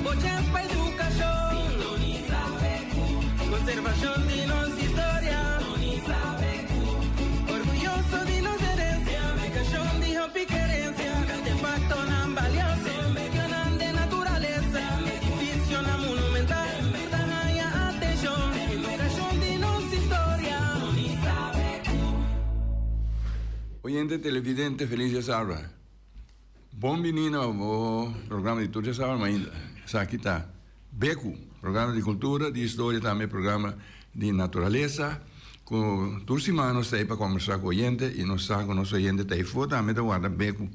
Bo chèns pa edukashon. Sintonisa BQ. Konservashon di nos historia. Sintonisa BQ. Orguyoso di nos herensia. Edukashon di hopi kerensia. Artefaktonan balioso. Medionan den naturalesa. Edifisionan monumental. Ta haña atenshon. Edukashon di nos historia. Sintonisa BQ. Oyente televidente felis djasabra. Bon bini na bo programa di tur djasabra mainta. Esaki ta Beku, programa di kultura, di historia tambe programa di naturalesa ku tur siman nos ta ei pa kombersá ku oyente i nos sa ku nos oyente ta ei for tambe ta warda Beku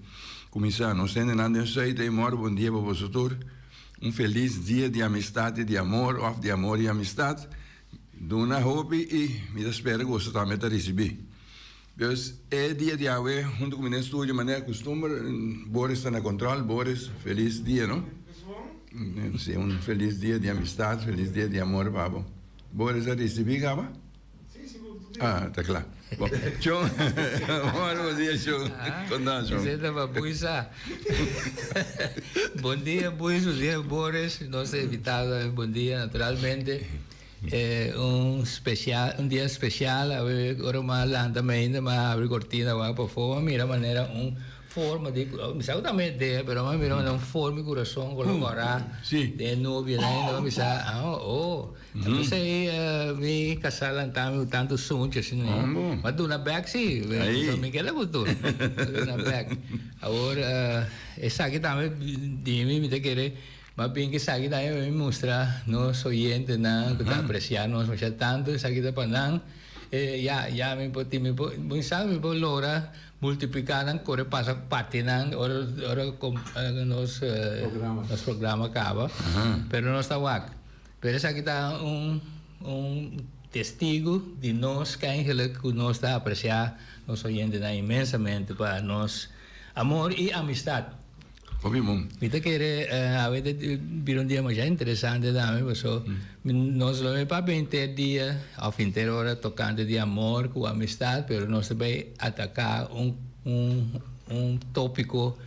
kuminsá. Nos hendenan den Zuid ei mòrdu bon dia pa boso tur. Un felis dia di amistat i di amor òf di amor i amistat. Duna hopi i mi ta spera ku boso tambe ta risibí. Dus e dia di awe hunto ku mi den studio manera kustumber Boris ta na kontrol. Boris, felis dia no. Si, un felis dia di amistat, felis dia di amor pa bo. Boris a risibí kaba? Ah, ta kla. Bon, Chon, bon dia Chon. Kon ta Chon? Esei ta pa Buisa. Bon dia Buis, bon dia Boris, nos invitado bon dia naturalmente. Un special, un dia special awe ora mi a lanta mi ainda mi a habri cortina wak pafó mi a mira manera un forma di mi sa ku ta medio dea pero mi a mira manera un forma di kurason ku lo kòrá den e nubia nan mi bisa ah oh p'esei mi kasá lanta mi ku tantu sunchi asina mi a duna bèk si mi keda ku tur mi a duna bèk awor esaki tambe di mi mi ta kere. Ma bin ku esaki ta mi mustra nos oyentenan ku ta apresiá nos masha tantu, esaki ta pa nan. E ya, ya mi por tin, mi por, bo sa mi por logra multipliká nan, kore pasa parti nan ora ora nos nos programa kaba, pero nos ta wak. Pero esaki ta un un testigu di nos keingelik ku nos ta apresiá nos oyentenan inmensamente pa nos amor i amistat. Hopi bon. Mi ta kere awe ta bira un dia masha interesante tambe paso nos lo no papia henter dia of henter ora tocante di amor cu amistad pero nos ta bay ataca un un un topico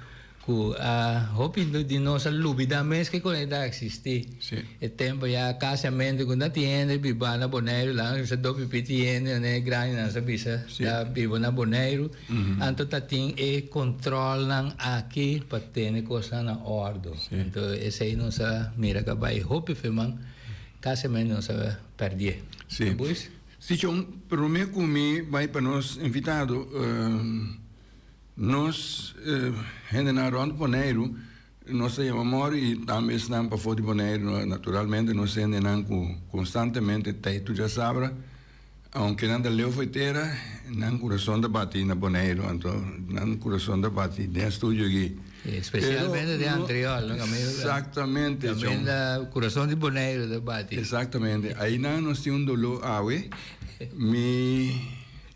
cu a hopi di nos a lubida mes ke con e ta existi. E tempo ya casiamente cu no tin hende biba na Boneiru la nos a dopi piti hende e grandinan sa bisa ta biba na Boneiru. Anto ta tin e controlnan aki pa tene cosnan na ordo. Anto esey nos a mira cu a bay hopi feman, casimente nos a perdié. Sí. Boys? Sí, Chon, prome cu mi bay pa nos invitado, nos hendenan rond Boneiru, nos ta yama mor y tambe esnan pafo di Boneiru, naturalmente nos hendenan cu constantemente ta y tur djasabra, Aunke nan ta leu fo'i tera, nan kurason ta bati na Boneiru, anto nan kurason ta bati den studio aki. Especialmente den Antriol, no? Exactamente, John. Caminda kurason di Boneiru ta bati. Exactamente. Ainan nos tin un doló awe. Mi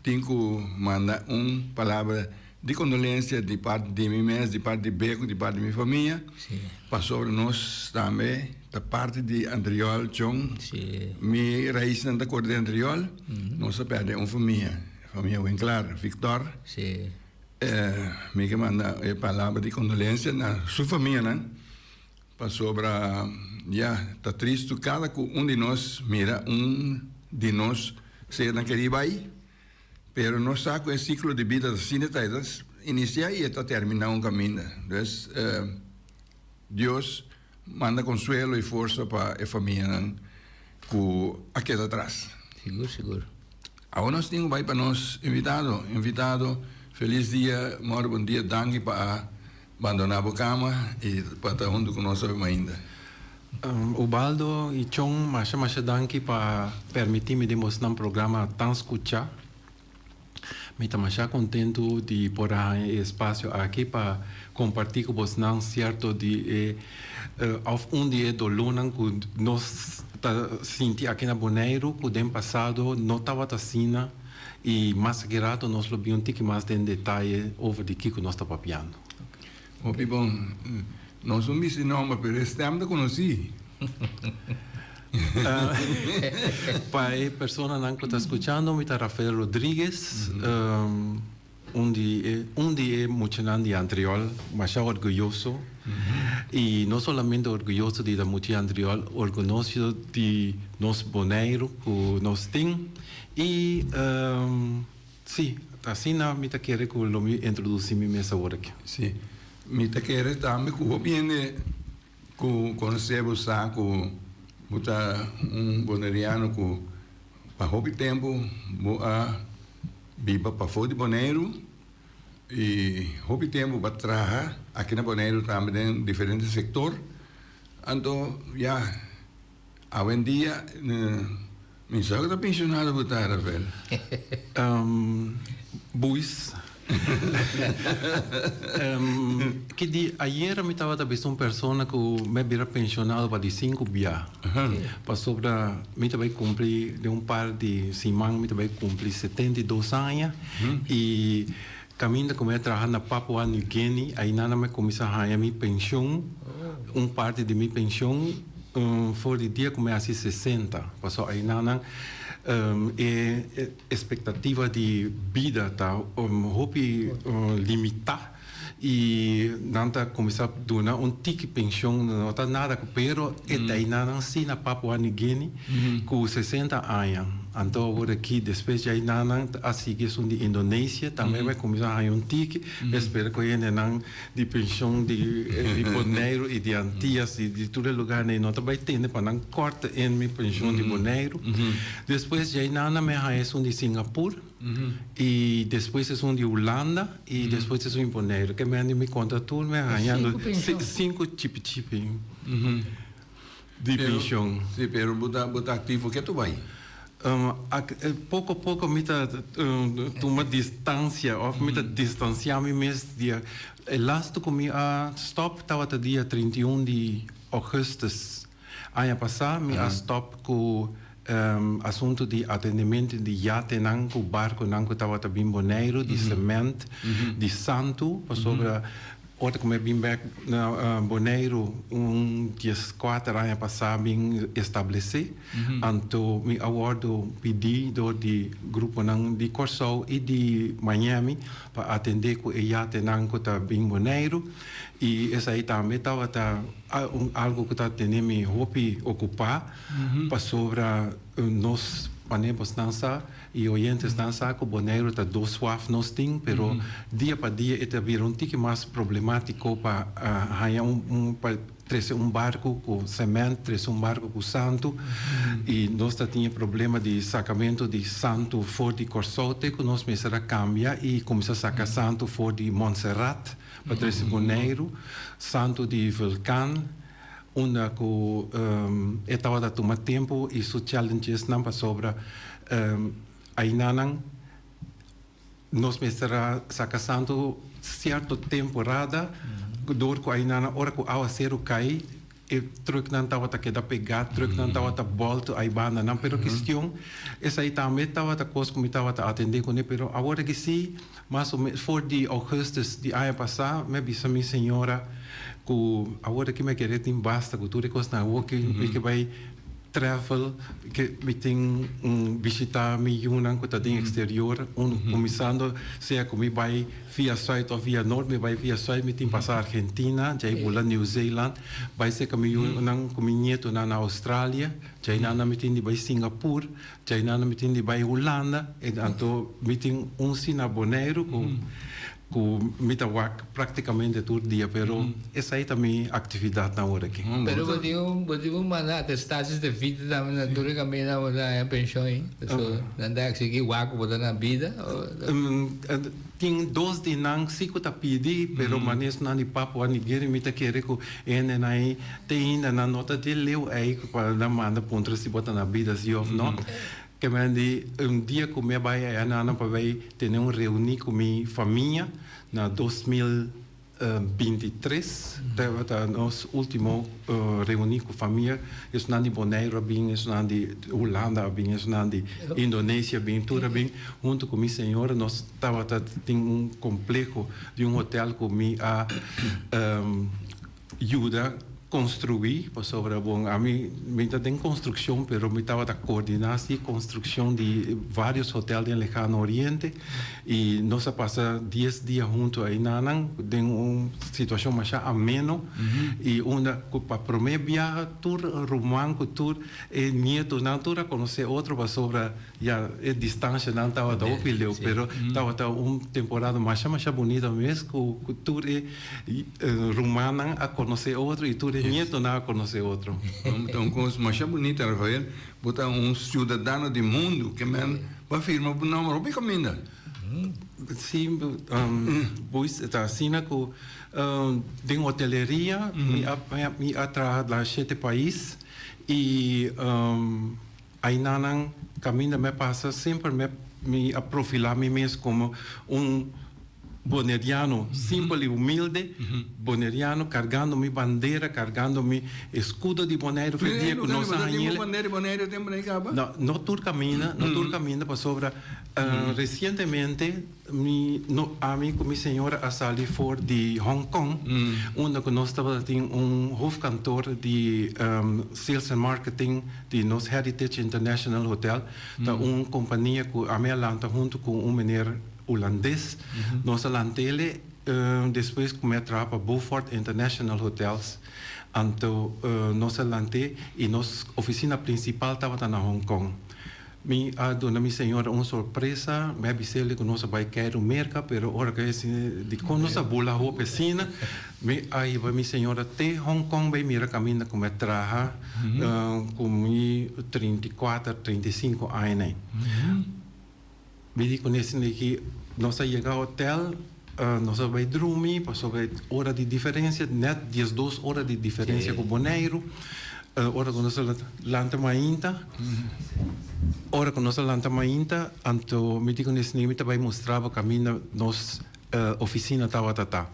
tin ku manda un palabra di kondolensia di parti di mi mes, di parti di Beko, di parti di mi famia, pasobra nos tambe ta parti di Antriol, Chon. Mi raisnan ta kore di Antriol, nos a pèrdè un famia, famia Winklaar, Victor. Mi ke manda e palabra di kondolensia na su famianan, pasobra ya ta tristu kada ku un di nos mira un di nos sernan keri bai. Pero nos sa cu e ciclo di bida ta asina ta, e ta inicia y e ta termina un caminda. Dus Dios manda consuelo y forsa pa e famianan cu a keda atras. Sigur, sigur. Awor nos tin cu bay pa nos invitado. Invitado, feliz dia, mor bon dia, danki pa a bandona bo cama y pa ta hunto cu nos awe mainta. Ubaldo y Chon, masha masha danki pa permiti mi den bosnan programa tan scucha. Mi ta masha contento di por a haña e espacio aki pa comparti cu bosnan cierto di e of un di e dolornan cu nos ta sinti aki na Boneiru cu den pasado no tabata asina y mas aki rato nos lo bin un tiki mas den detaye over di kico nos ta papiando. Hopi bon. Nos no misi nomber, pero e stem ta conoci. Pa e personanan cu ta scuchando, mi ta Rafael Rodriguez, un di e un di e muchanan di Antriol, masha orguyoso. I no solamente orguyoso di ta mucha Antriol, orgunoso di nos Boneiru ku nos tin. I sí, asina mi ta kere ku lo mi introdusí mi mes awor aki. Sí, mi ta kere tambe ku hopi hende ku konosé bo sa ku bo ta un boneriano ku pa hopi tempu bo a biba pafó di Boneiru i hopi tempu bo a traha aki na Boneiru tambe den diferente sektor. Anto ya awendia mi sa ku ta penshonado bo ta, Rafael. Buis. Ki di ayera mi tabata bisa un persona ku mi a bira penshonado pa di sinku bia. Pasobra mi ta bai kumpli den un par di siman mi ta bai kumpli 72 aña i kaminda ku mi a traha na Papua New Guinea ainan mi a kuminsá haña mi penshon, un parti di mi penshon for di dia ku mi a hasi 60. Pasobra ainan e Espektativa di bida ta hopi limitá i nan ta kuminsá duna un tiki penshon, no ta nada pero e dainan si na Papua New Guinea ku 60 aña. Anto awor aki despues djai nan a sigui esun di Indonesia tambe bai kuminsá haña un tiki, mi spera ku e hendenan di penshon di Boneiru i di Antias i di tur e lugarnan ei no ta bai tende pa nan kòrta en mi penshon di Boneiru. Despues djei nana mi a haña esun di Singapur i despues esun di Hulanda i despues esun di Boneiru. Ke mende mi konta tur mi a haña sinku chipi chipi di penshon. Si, pero bo ta aktivo ketu bai? Poko poko mi ta tuma distansia òf mi ta distansiá mi mes di e lastu ku mi a stòp tabata dia 31 di ògùstùs aña pasá. Mi a stòp ku asuntu di atendementu di yatenan ku barkunan ku tabata bin Boneiru di semènt di santu pasobra Ora ku mi a bin bèk na Boneiru un 14 aña pasá bin establesé, anto mi a wòrdu pidí dor di gruponan di Kòrsou i di Miami pa atendé ku e yatenan ku ta bin Boneiru i esei tambe tabata un algu ku ta tene mi hopi okupá pasobra nos manera bosnan sa E oyentesnan sa ku Boneiru ta dos waf nos tin, pero dia pa dia e ta bira un tiki mas problemátiko pa haña un pa trese un barku ku semènt, trese un barku ku santu. I nos ta tin e problema di sakamentu di santu for di Kòrsou te ku nos mester a kambia i kuminsá saka santu for di Montserrat pa trese Boneiru, santu di Vulkan. Unda ku e tabata tuma tempu i su challengesnan pasobra ainanan nos mester a saka santu sierto temporada dor ku ainanan ora ku awaseru kai e trucknan tabata keda pegá, trucknan tabata bòltu aibandanan pero kistion esei tambe tabata kos ku mi tabata atendé kuné pero awor aki si mas o menos for di augustus di aña pasá mi a bisa mi señora ku awor aki mi a kere tin basta ku tur e kosnan awor ki mi ke bai travel ke mi tin un bishita mi yunan ku ta den eksterior un kuminsando sea ku mi bai via sùit òf via nort mi bai via sùit mi tin pasa Argentina djai bula New Zealand bai serka mi yunan ku mi ñetonan na Australia djai nan mi tin di bai Singapur Djainan mi tin di bai Hulanda en anto mi tin un si na Boneiru ku ku mi ta wak praktikamente tur dia pero esei ta mi aktividatnan ora aki. Pero bo tin un bo tin un manda atestaties de vida tambe na tur e kaminda bo ta haña penshon ei? Pasobra nan ta eksigi wak ku bo ta na bida o? Tin dos di nan si ku ta pidi pero manes nan di Papua New Guinea mi ta kere ku e hendenan ei te ainda nan no ta di leu ei pa nan manda puntra si bo ta na bida si of no. Ke men di un dia ku mi a bai aya nan pa bai tene un reuni ku mi famia na 2023 tabata nos ultimo reuni ku famia, esnan di Boneiru a bin, esnan di Hulanda a bin, esnan di Indonesia a bin, tur a bin hunto ku mi señora nos tabata tin un kompleho di un hotel ku mi a yuda. Construi, pasobra bon ami mi ta den construccion pero mi tabata coordina si construccion di varios hotel den Lejano Oriente y nos a pasa dies dia hunto aynanan den un situacion masha ameno y unda cu pa prome biaha tur ruman cu tur e nietonan tur a conoce otro pasobra ya e distancianan tabata hopi leu pero tabata un temporada masha masha bunita mes cu tur e Rumannan a konosé otro i tur e nietonan a konosé otro. Ta un kos masha bunita, Rafael. Bo ta un siudadano di mundu ke men bo a firma bo nomber hopi kaminda. Sí, boys, ta asina ku den hoteleria mi a mi a traha na shete pais i ainanan kaminda mi a pasa semper mi a profilá mi mes komo un Boneriano, simpel i humilde, Boneriano cargando mi bandera, cargando mi escudo di Boneiru fe dia cu nos a hañele. No, no tur caminda, no tur caminda pasobra recientemente mi no ami cu mi señora a sali for di Hong Kong unda cu nos tabata tin un hoofdkantoor di sales and marketing di nos Heritage International Hotel, ta un compania cu ami a lanta hunto cu un meneer Hulandes. Nos a lant'ele despues ku mi a traha pa Beaufort International Hotels. Anto nos a lant'é i nos ofisina prinsipal tabata na Hong Kong. Mi a duna mi señora un sorpresa, mi a bis'ele ku nos a bai Cairo, Merka, pero ora ku e si dikon nos a bula hopi asina, mi a hiba mi señora te Hong Kong bai mira kaminda ku mi a traha ku mi 34, 35 aña ei. Mi di ku nesina ki nos a yega hotel, nos a bai drumi pasobra e ora di diferensia, nèt diesdos ora di diferensia ku Boneiru. Ora ku nos a lanta mainta, ora ku nos a lanta mainta, anto mi di ku nesina mi ta bai mustra bo kaminda nos ofisina tabata ta.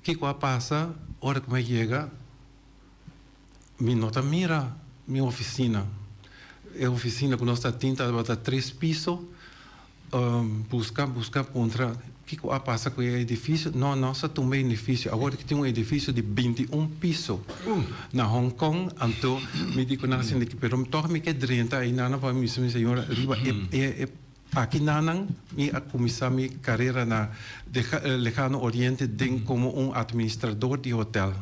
Kiko a pasa ora ku mi a yega? Mi no ta mira mi oficina. E oficina cu nos ta tin tabata tres piso. Busca, busca, puntra kico a pasa cu e edificio. No, nos a tumba e edificio. Awor ki tin un edificio di 21 piso na Hong Kong. Anto mi di cu nan asina di pero toch mi ke drenta aynan pa mi bisa mi señora riba e e Aki nanan mi a kuminsá mi karera na Lejano Oriente den komo un atministrador di hotel.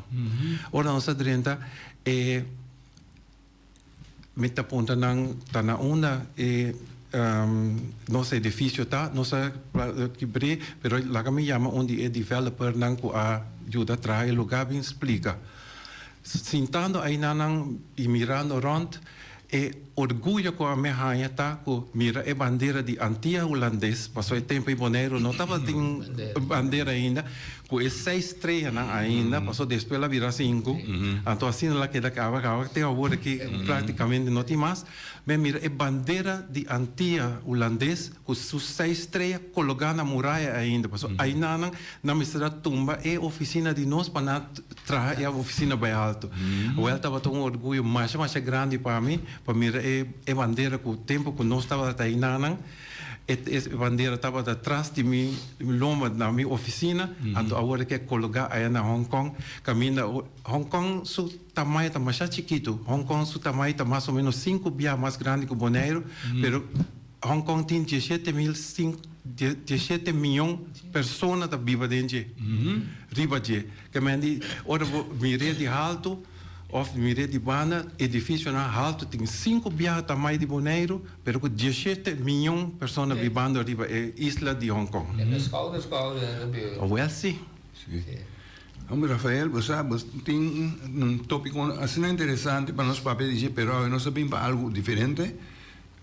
Ora nos a drenta e mi ta puntra nan ta na unda e nos edifisio ta, nos a kibr'é pero laga mi yama un di e developernan ku a yuda traha e lugá bin splika. Sintando aynanan i mirando rònt E orguyo ku ami a haña ta ku mira e bandera di Antia Hulandes, pasobra e tempu ei Boneiru no tabatin bandera ainda, ku e seis streanan ainda, pasobra despues el a bira sinku, anto asina el a keda kaba kaba te awor aki praktikamente no tin mas. Mi a mira e bandera di Antia Hulandes ku su seis strea kologá na muraya ainda, pasobra ainanan nan mester a tumba e ofisina di nos pa nan Traha e oficina bai alto. Wel tabata un orguyo masha masha grandi pa mi pa mira e e bandera cu tempo cu nos tabata aynanan e e bandera tabata tras di mi lomba na mi oficina anto awor e ke cologa aya na Hong Kong caminda Hong Kong su tamaño ta masha chikito Hong Kong su tamaño ta mas o menos cinco bia mas grandi cu Boneiru pero Hong Kong tin 17 mil 17 miyon persona ta biba den dje, riba dje. Ke men di ora bo mir'é di haltu òf mir'é di banda, edifisionan haltu tin sinku biaha tamaño di Boneiru, pero ku 17 miyon persona bibando riba e isla di Hong Kong. E ta skouder skouder den biba. Wèl si. Si. Hombre Rafael, bo sa bo tin un tópiko asina interesante pa nos papia di dje, pero awe nos a bin pa algu diferente.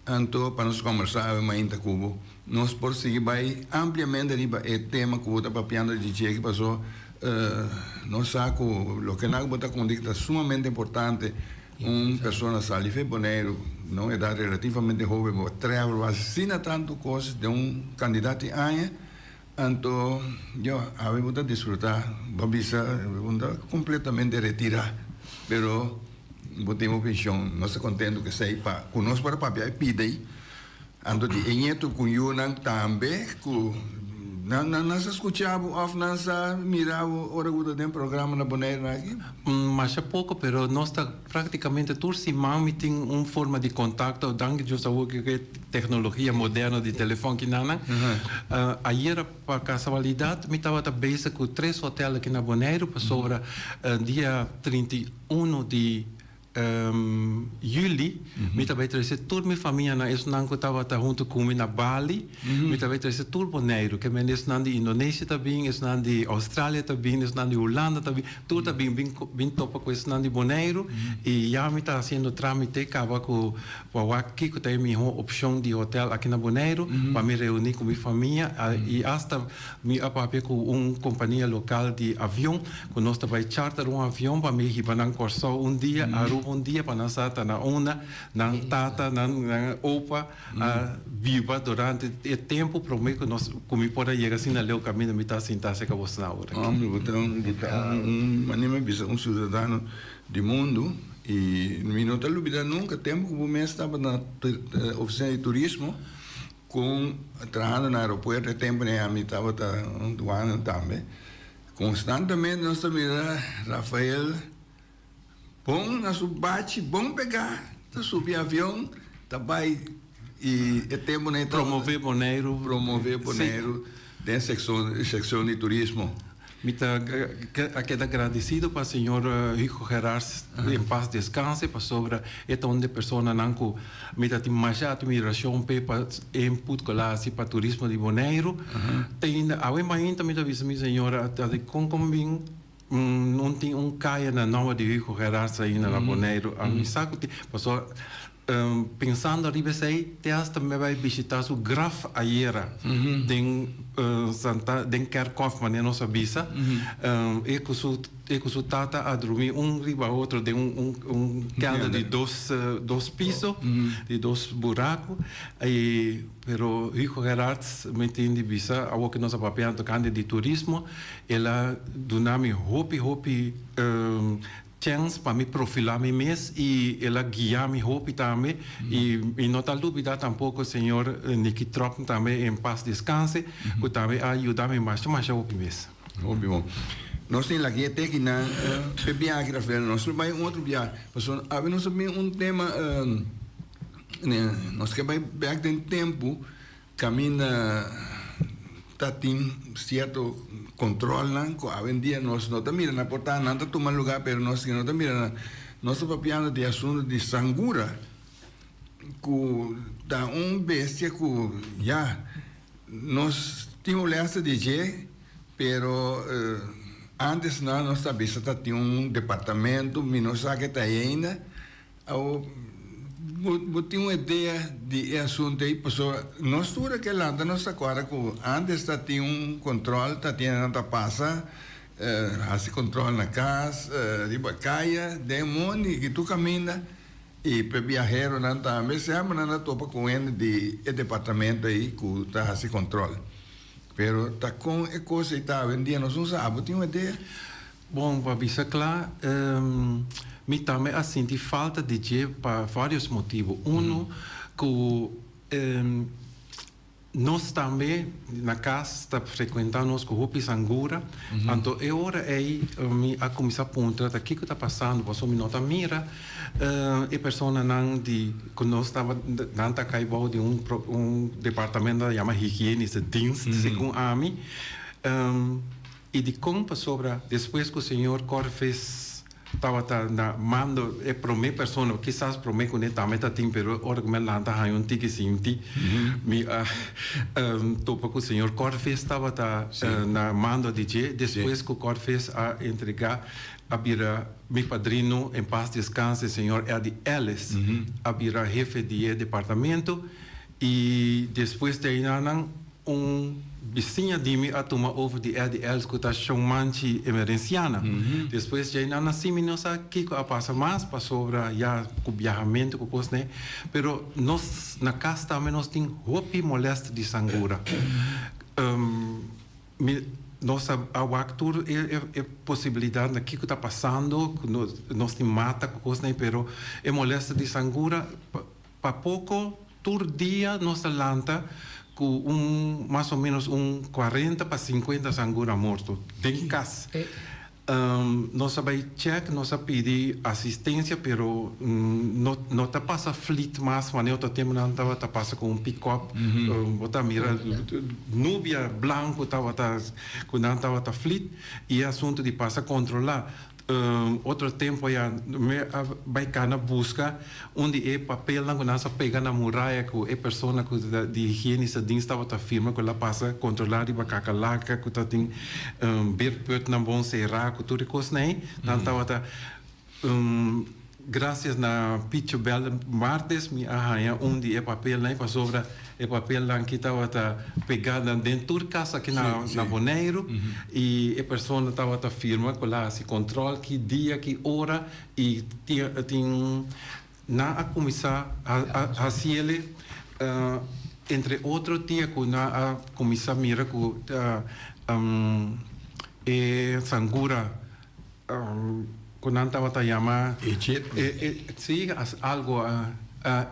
Anto pa nos kombersá awe mainta ku bo, nos por sigui bai ampliamente riba e tema ku bo ta papiando di dje paso nos sa ku loke nan ku bo ta konta ta sumamente importante. Un persona sali fe Boneiru na un edat relativamente hoben bo travel bo hasi asina tantu kos den un kantidat di aña anto yo awe bo ta disfrutá bo a bisa bo no ta kompletamente retirá pero Bo tin bo penshon, nos ta kontentu ku esei pa ku nos por a papia e pida ei. Anto di e ñetu ku yunan tambe ku Nan nan nan sa skucha bo òf nan sa mira bo ora ku ta den programa na Boneiru nan aki? Masha poko, pero nos ta praktikamente tur siman mi tin un forma di kontakto, danki Dios awor ku e teknologia moderno di telefòn kinanan. Ayera pa kasualidat mi tabata bezig ku tres hotel aki na Boneiru pasobra dia 31 di Juli, mi ta bai trese tur mi famianan, esnan ku tabata huntu ku mi na Bali, mi ta bai trese tur Boneiru. Ke men esnan di Indonesia ta bin, esnan di Australia ta bin, esnan di Hulanda ta bin, tur ta bin bin bin topa ku esnan di Boneiru i ya mi ta hasiendo tramite kaba ku pa wak kiko ta e mihó opshon di hotel aki na Boneiru pa mi reuní ku mi famia i asta Mi a papia ku un kompania lokal di avion ku nos ta bai charter un avion pa mi hiba nan Kòrsou un dia, Aruba un dia pa nan sa ta na unda nan tata, nan opa a biba durante e tempu promé ku nos ku mi por a yega asina leu kaminda mi ta sinta aserka boso nan ora aki. Hombre, bo ta un bo ta un manera mi bisa un siudadano di mundu i mi no ta lubida nunka tempu ku bo mes tabata na ofisina di turismo. Con trahando na aeropuerto e tempo n'e ami tabata un duana tambe, constantemente nos ta mira Rafael bon na su bachi, bon pega, ta subi avion, ta bay y e tempo n'e tabata. Promove Boneiru. Promove Boneiru den seccion di turismo. Mi ta a keda gradisido pa señor Hugo Gerards en paz descanse pasobra e ta un di e personanan ku mi ta tin masha admiracion p'e pa e input ku el a hasi pa turismo di Boneiru. Te ainda awe mainta mi ta bisa mi señora ta di kon kon bin no tin un kaya na nomber di Hugo Gerards ainda na Boneiru. Mi sa ku tin pasobra Pensando riba esei, te hasta mi a bai bishitá su graf ayera den Santa den Kerkhof, manera nos a bisa. E ku su e ku su tata a drumi un riba otro den un un un kelder di dos dos piso, di dos buraku. I pero Hugo Gerards mi tin di bisa awor ku nos a papia tokante di turismo, el a duna mi hopi hopi Chèns pa mi profilá mi mes i el a guiá mi hopi tambe i mi no ta lubidá tampoko señor Nicky Tromp tambe en pas descanse ku tambe a yuda mi masha masha hopi mes. Hopi bon. Nos tin laki e tekinan p'e biaha Rafael. Nos lo bai un otro biaha pasobra awe nos a bin un tema nos ke bai bèk den tempu. Caminda ta tin cierto controlnan cu awendia nos no ta mira nan por ta nan ta tuma lugar pero nos no ta mira nan. Nos ta papiando di asunto di sangura cu ta un bestia cu ya nos tin molestia di dje pero antes nan nos ta bisa ta tin un departamento mi no sa ke ta ainda. Awo, bo, bo tin un idea di e asunto ei? Pasobra nos tur a ke lanta nos ta kòrda ku ántes ta tin un kòntròl, ta tin nan ta pasa hasi kòntròl na kas, riba kaya, den mondi i tur kaminda. I p'e biaheronan tambe semper nan ta topa ku hende di e departamento ei ku ta hasi kòntròl. Pero ta kon e kos ei ta awendia nos no sa. Bo tin un idea? Bon, pa bisa kla, mi tambe a sinti falta di dje pa varios motibu. Unu, ku nos tambe na kas ta frekuentá nos ku hopi sangura, anto e ora ei mi a kuminsá puntra ta kiko ta pasando pasobra mi no ta mira e personanan di ku nos tabata nan ta kai bou di un un departamento nan ta yama higienische dienst segun ami. I dikon? Pasobra despues ku señor Corves tabata na mando e promé persona, kisas promé kuné tambe ta tin, pero ora ku mi a lanta haña un tiki sinti, mi a topa ku señor Corves tabata na mando di dje. Despues ku Corves a entregá a bira mi padrino, en paz descanse, señor Eddie Ellis a bira hefe di e departamento i despues di ayinanan, Un bisiña di mi a tuma over di Eddie Els ku ta Shon Manchi Emerenciana. Despues djei nan a mi no sa kiko a pasa mas pasobra ya ku biahamentu ku kos nei. Pero nos na kas tambe nos tin hopi molèster di sangura. Mi nos a wak tur e posibilidat na kiko ta pasando ku nos tin mata ku kos nei pero e molèster di sangura pa poko tur dia nos ta lanta. Ku un mas o menos un cuarenta pa cincuenta sangura morto den kas. Nos a bai check, nos a pidi asistencia pero no no ta pasa fleet mas manera otro tempo nan tabata pasa ku un pick-up. Bo ta mira nubia blanco tabata ku nan tabata fleet y e asunto di pasa controla. Otro tempo ya mi a bai cana busca un di e papelnan cu nan sa pega na muraya cu e persona cu ta di higienische dienst tabata firma cu el a pasa controla riba cacalaca cu ta tin beerputnan bon cera cu tur e cosnan ey. Nan tabata Gracias na Picho Bel Martes mi a haña un di e papelnan pasobra e papelnan aki tabata pegá nan den tur kas aki na na Boneiru i e persona tabata firma ku el a hasi kòntròl ki dia ki ora i tin nan a kuminsá hasiele entre otro dia ku nan a kuminsá mira ku e sangura Ku nan tabata yama. Egypti. Si, algo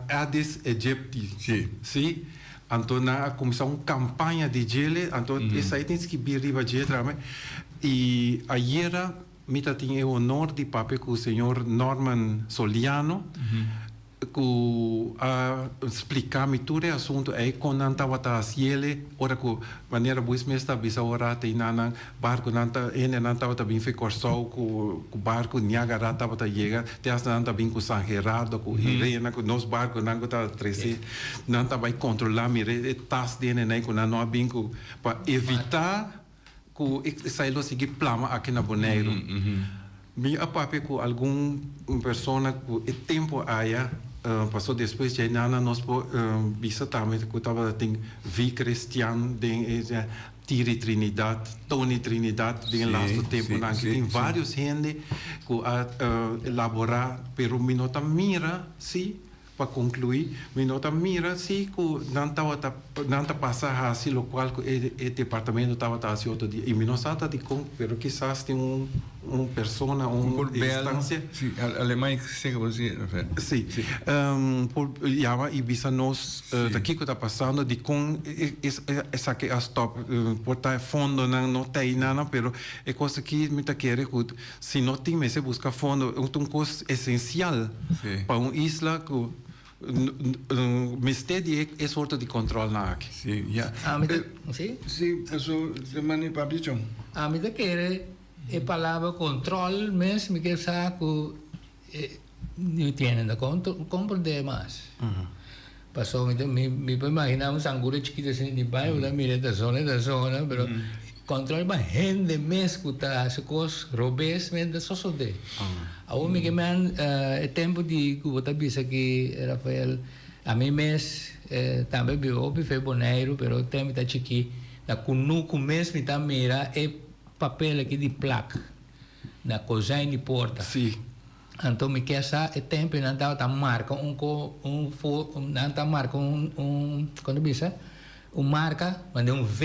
Aedes aegypti. Si. Si. Anto nan a kuminsá un kampaña di djele, anto esei tin skibí riba dje tambe. I ayera mi ta tin e honor di papia ku señor Norman Soliano. Ku a splika mi tur e asuntu ei kon nan tabata hasiele ora ku manera Buis mes ta bisa ora te nan nan barkunan ta hendenan tabata bin fi Kòrsou ku ku barku Niagara tabata yega te hasta nan ta bin ku San Gerardo ku Irena ku nos barkunan ku tabata trese nan ta bai kontrolá mira e tas di hendenan ei ku nan no a bin ku pa evitá Ku esei lo sigui plama aki na Boneiru. Mi a papia ku algun persona ku e tempu aya, paso despues dje nana nos por bisa tambe ku tabata tin Vi Christian den e Tiri Trinidad, Tony Trinidad den e lastu tempunan aki. Tin varios hende ku a elabora pero mi no ta mira si Pa conclui, mi no ta mira si cu nan tabata, nan ta pasa haci locual cu e e departamento tabata haci otro dia. Y mi no sa ta dicon, pero kisas tin un un persona, un Por bel, instancia. si, Alemania sega bo si, Rafael. Si, por yama y bisa nos ta kico ta pasando, dicon e esaki a stop. Por ta e fondonan no ta eynana, pero e cos aki mi ta kere cu Si no tin mester busca fondo, un cos esencial pa un isla cu mester di e sorto di controlnan aki. Si, ya. Ami ta, si? Si, paso e mani papia chon. Ami ta kere e palabra control mes mi ke sa cu mi tiene ta comprende mas. Paso mi ta mi por imagina un sangura chikito asina di bai bo ta mira e ta zona e ta zona pero control riba hende mes cu ta haci cos robes men ta sosode. Awor mi ke men e tempo di cu bo ta bisa aki Rafael ami mes tambe biba hopi fe Boneiru pero e tempo mi ta chiki na cunucu mes mi ta mira e papel aki di plak na kozijn di porta. Anto mi kier sa e tempo nan tabata marca un co un fo nan ta marca un un con ta bisa un marca manda un V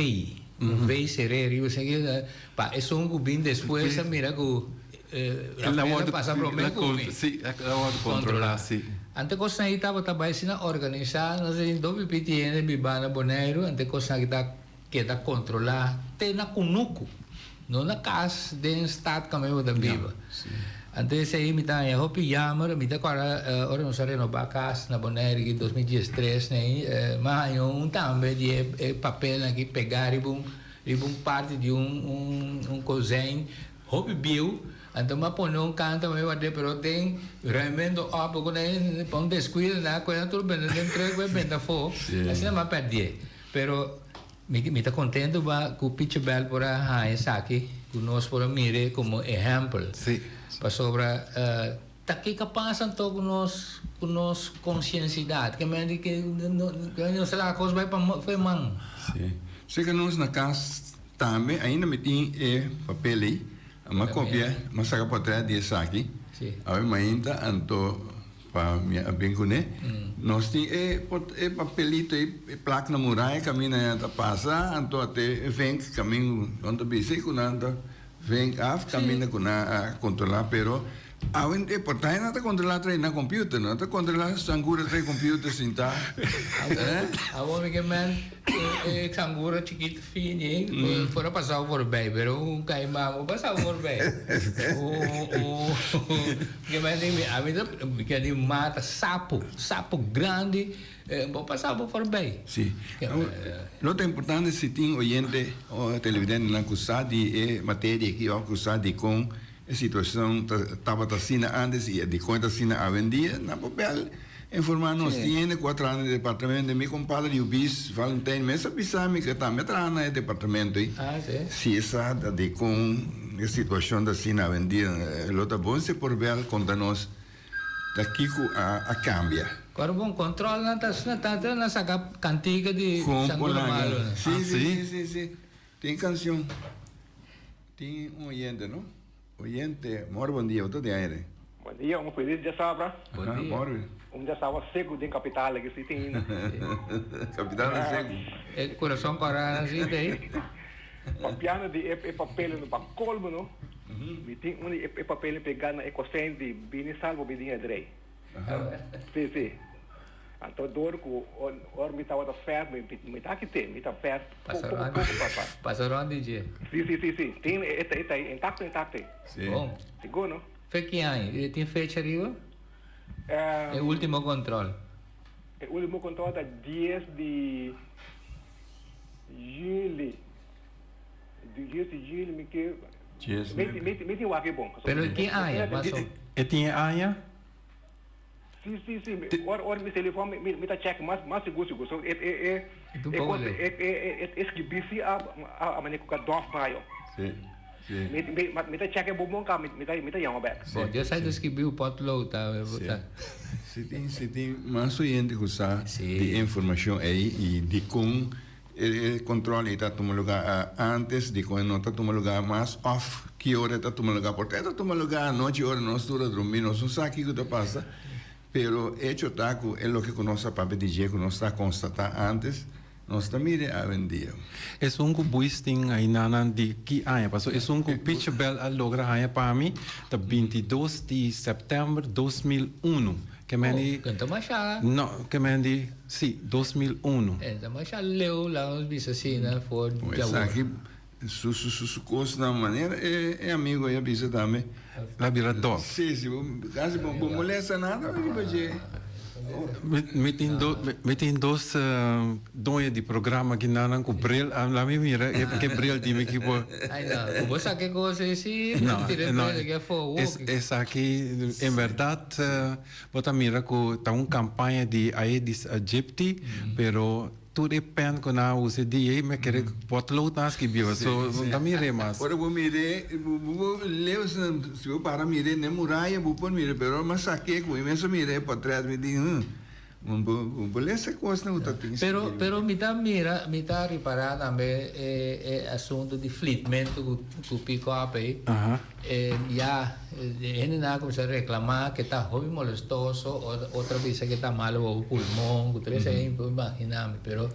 un V seré riba esaki pa esun cu bin despues a mira cu Rafael a pasa prome cu mi. Si, el a wordo controla si. Anto cosnan ayi tabata bay asina organisa nos tin dobi piti hende biba na Boneiru anto e cosnan aki ta keda controla te na cunucu, no na cas den stad caminda bo ta biba. Anto esey mi ta haña hopi jammer, mi ta acorda ora nos a renoba cas na Bonaire aki 2013 ney, mi a haña un tambe di e papelnan aki pega riba un riba un parti di un un kozijn hopi bieu, anto mi a pone un kanta mi ward'é pero den ruimendo op ku nan pa un descuido nan a kohe nan tur benta den truck bai benta afó, asina mi a perdié. Pero mi mi ta contento ba cu Pichabel por a haña esaki cu nos por a mir'e como ehempel. Sí. Pasobra ta kico a pasa anto cu nos cu nos conciencidad? Ke men di ke nos ta laga cos bay pa fo'i man. Sí. Seka nos na cas tambe ainda mi tin e papel ey. Mi a copia, mi a saca portret di esaki. Sí. Awe mainta anto. Pa mi a bin kuné. Nos tin e e papelito ei, e plak na muraya kaminda nan ta pasa, anto a te e venk kamin nan ta bisa ku nan ta venk af kaminda ku nan a kontrolá, pero. Awe e portahe nan ta kontrolá trae na computer, nan ta kontrolá sangura trae computer sintá. Awor mi ke men e sangura chikito fini por a pasao voorbij, pero un kaimán bo pasao voorbij. Ke men di ami ta mi ke di mata sapo, sapo grandi bo pasao bo voorbij. Si. Lo ta importante si tin oyente o televidentenan ku sa di e materia aki òf ku sa dikon E situacion ta tabata asina antes y dicon e ta asina awendia, nan por bel informa nos. Tin hende cu a traha na e departamento, mi compadre Yubis Valentijn mes a bisa mi cu e tambe a traha na e departamento ey. Si e sa ta dicon e situacion ta asina awendia, lo ta bon si e por bel conta nos ta kico a cambia. Ora bon control nan ta asina tanto nan saca cantica di Sangura Malo. Si, si, si, si. Tin cancion. Tin un oyente no? Oyente, mor bon dia, bo ta den aire. Bon dia, un felis djasabra. Bon dia. Mor. Un djasabra seku den kapital aki si tin ainda. Kapital ta seku. E kurason kòrá nan si ta ei. Papiando di e papelnan pa kolmo no, mi tin un di e papelnan pegá na e kosèn di bini salvo bini edrei. Si, si. Anto dor ku ora mi tabata fèrt mi ta kite, mi ta fèrt poko poko poko papa. Pasa rònt di dje. Si si si si tin e ta e ta intakto intakto. Si. Bon. Sigur no. Fe ki aña? E tin fecha riba? E ultimo control. E ultimo control ta dies di juli. Dies di juli mi ke mi tin wak e bon. Pero ki aña? E tin e aña? Si, si, si. Ora, ora mi telefon mi, mi ta check mas, mas sigur, sigur. So, e, e, e, E e un kos, poco e, e, e, e skibí si a, a, a manera ku ka dòf bayo. Si, si. Mi, mi, ma mi ta check e bon bon ka, mi, mi ta, mi ta yama bèk. Bon, Dios sa skibí un potlood ta, Si. ta. Si tin, si tin mas oyente ku sa Si. di e informashon ei i dikon e, e control ei ta tuma lugá antes, dikon e no ta tuma lugá mas òf ki ora e ta tuma lugá. Por ta e ta tuma lugá anochi ora nos tur a drumí, nos no sa kiko ta pasa, pero echo ta ku e loke ku nos a papia di dje ku nos ta konstatá antes, nos ta mira e awendia. Esun ku buis tin ainanan di ki aña? Pasobra esun ku Pichabel a logra haña pa mi ta 22 di sèptèmber 2001. Ke men di. Oh, ta masha. No, ke men di, si, 2001. E ta masha leu, laga nos bisa asina, for djawoor. Esaki su su su su kosnan manera e e amigo ei a bisa tambe. La bira dof. Si, si, bo kasi bo bo molesta nada riba dje. Mi mi tin do mi tin dos doño di programa aki nan ku bril la mi mira e ke bril di mi ki por. Ai no, ku bo sa ke kos ei si, No, bo tira e no, bril aki afó, es woki. esaki en bèrdat bo ta mira ku ta un kampaña di Aedes aegypti pero Tur e pen ku nan a usa e dia ei mi a kere potlood nan a skibió, so no ta mir'é mas. Ora bo mir'é, bo leu si bo para mir'é n'e muraya bo por mir'é, pero ora mi a sak'é ku mi mes a mira e potrèt mi di, hum, bo por lesa e kosnan ku ta tin Pero skibi. pero mi ta mira, mi ta ripará tambe e e asuntu di flitmentu ku ku pick up ei. Ya, hendenan a kuminsá reklamá ke ta hopi molestoso, otro a bisa ke ta malo pa bo pulmon, ku tur esei mi por imaginá mi, pero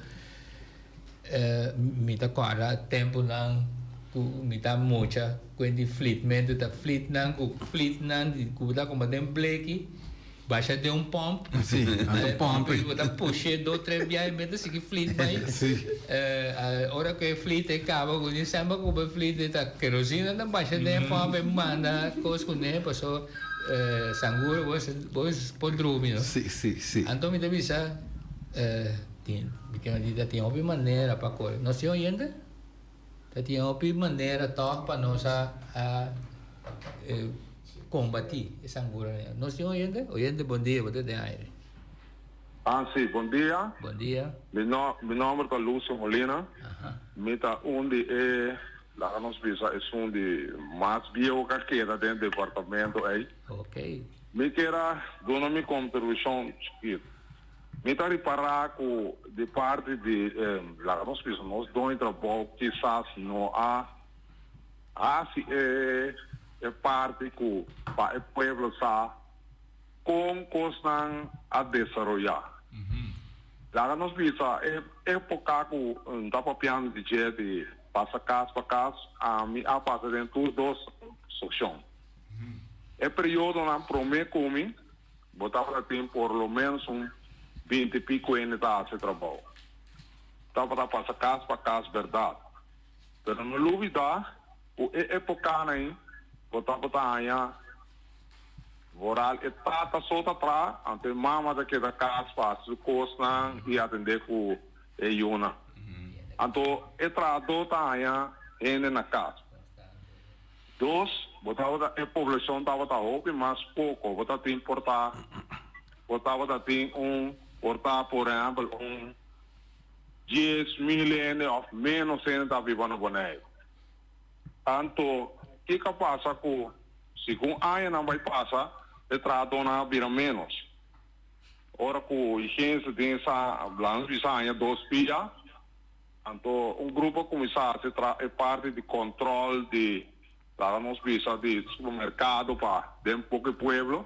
mi ta kòrda tempunan ku mi ta mucha ku e di flitmentu ta flitnan ku flitnan ku bo ta kumpra den bleki. Basha den un pòmp. Sí, anto pòmp. Bo ta push'é dos tres biaha i mester sigui flit bai. Sí. Ora ku e flit e kaba ku ni semper ku bo flit e ta kerosina ta basha den e pòmp e manda kos kuné paso sangura bo bo por drumi no. Sí, sí, sí. Anto mi ta bisa tin mi ke di ta tin hopi manera pa kore. Nos tin oyente? Ta tin hopi manera tòg pa nos a kombatí e sangura. Nos tin oyente? Oyente bon dia, bo ta den aire. Ah si, bon dia. Bon dia. Mi no, mi nomber ta Lucio Molina. Aha. Mi ta un di e, laga nos bisa esun di mas bieu ku a keda den departamento ei. Ok. Mi kier a duna mi kontribushon chikito. Mi ta ripará ku di parti di laga nos bisa nos doño di trabou kisas no a hasi e e parti ku pa e pueblo sa kon kosnan a desaroyá. Laga nos bisa e époka ku ta papiando di dje di pasa kas pa kas, ami a pasa den tur dos sekshon. E periodonan promé ku mi, bo tabata tin por lo ménos un binti pico hende ta hasi trabou. Tabata pasa kas pa kas bèrdat. Pero no lubidá ku e epokanan ei bo tabata haña vooral e tata so ta traha, anto e mama ta keda kas pa hasi su kosnan i atendé ku e yunan. Anto e trahadó ta haña hende na kas. Dos, bo tabata e poblashon tabata hopi mas poko. Bo ta tin por ta bo tabata tin un por ta por ehèmpel un 10,000 hende òf ménos hende ta biba na Boneiru. Anto kiko a pasa ku segun añanan bai pasa e trahadónan a bira ménos. Ora ku higiense den sa laga nos bisa aña dos pia. Anto un grupo a kuminsá hasi tra e parti di kòntròl di, laga nos bisa, di supermerkado pa den poko e pueblo.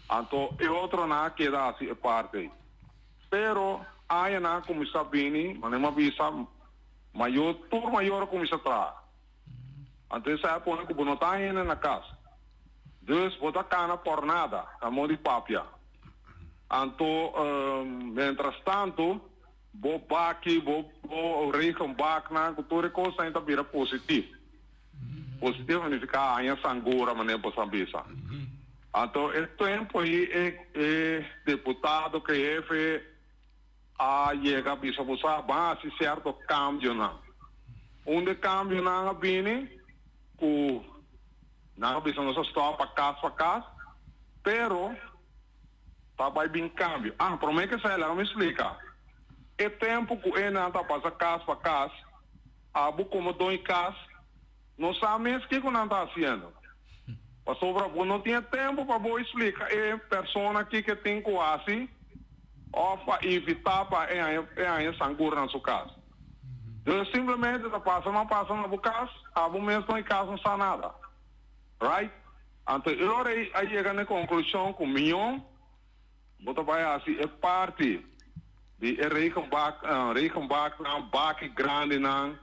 Anto e otronan a keda hasi e parti ei. Pero añanan a kuminsá bini, manera mi a bisa, mayor, tur mayor a kuminsá traha. Anto esei a pone ku bo no ta hende na kas. Dus bo ta kana por nada, na modo di papia. Anto, mientras tanto, Bo baki, bo bo regenbaknan ku tur e kosnan ta bira positif. Positif signifiká haña sangura manera bo sa bisa. Anto e tempu ei e e deputado ku e hefe a yega a bisa bo sa ban hasi sierto kambionan. Un di e kambionan a bini ku nan a bisa nos a stòp pa kas pa kas pero Ta bai bin cambio. Ah, prome ke esei laga mi splica. E tempo cu e nan ta pasa cas pa cas, abo como doño cas no sa mes kico nan ta haciendo. Pasobra bo no tin e tempo pa bo splica e persona kico e tin cu haci of pa evita pa e haña e haña sangura na su cas. Dus simplemente ta pasa nan pasa na bo cas, abo mes doño cas no sa nada. Right? Anto e ora ei a yega na e konklushon ku mion bo ta bai hasi e parti di e regenbak, regenbaknan, baki grandinan,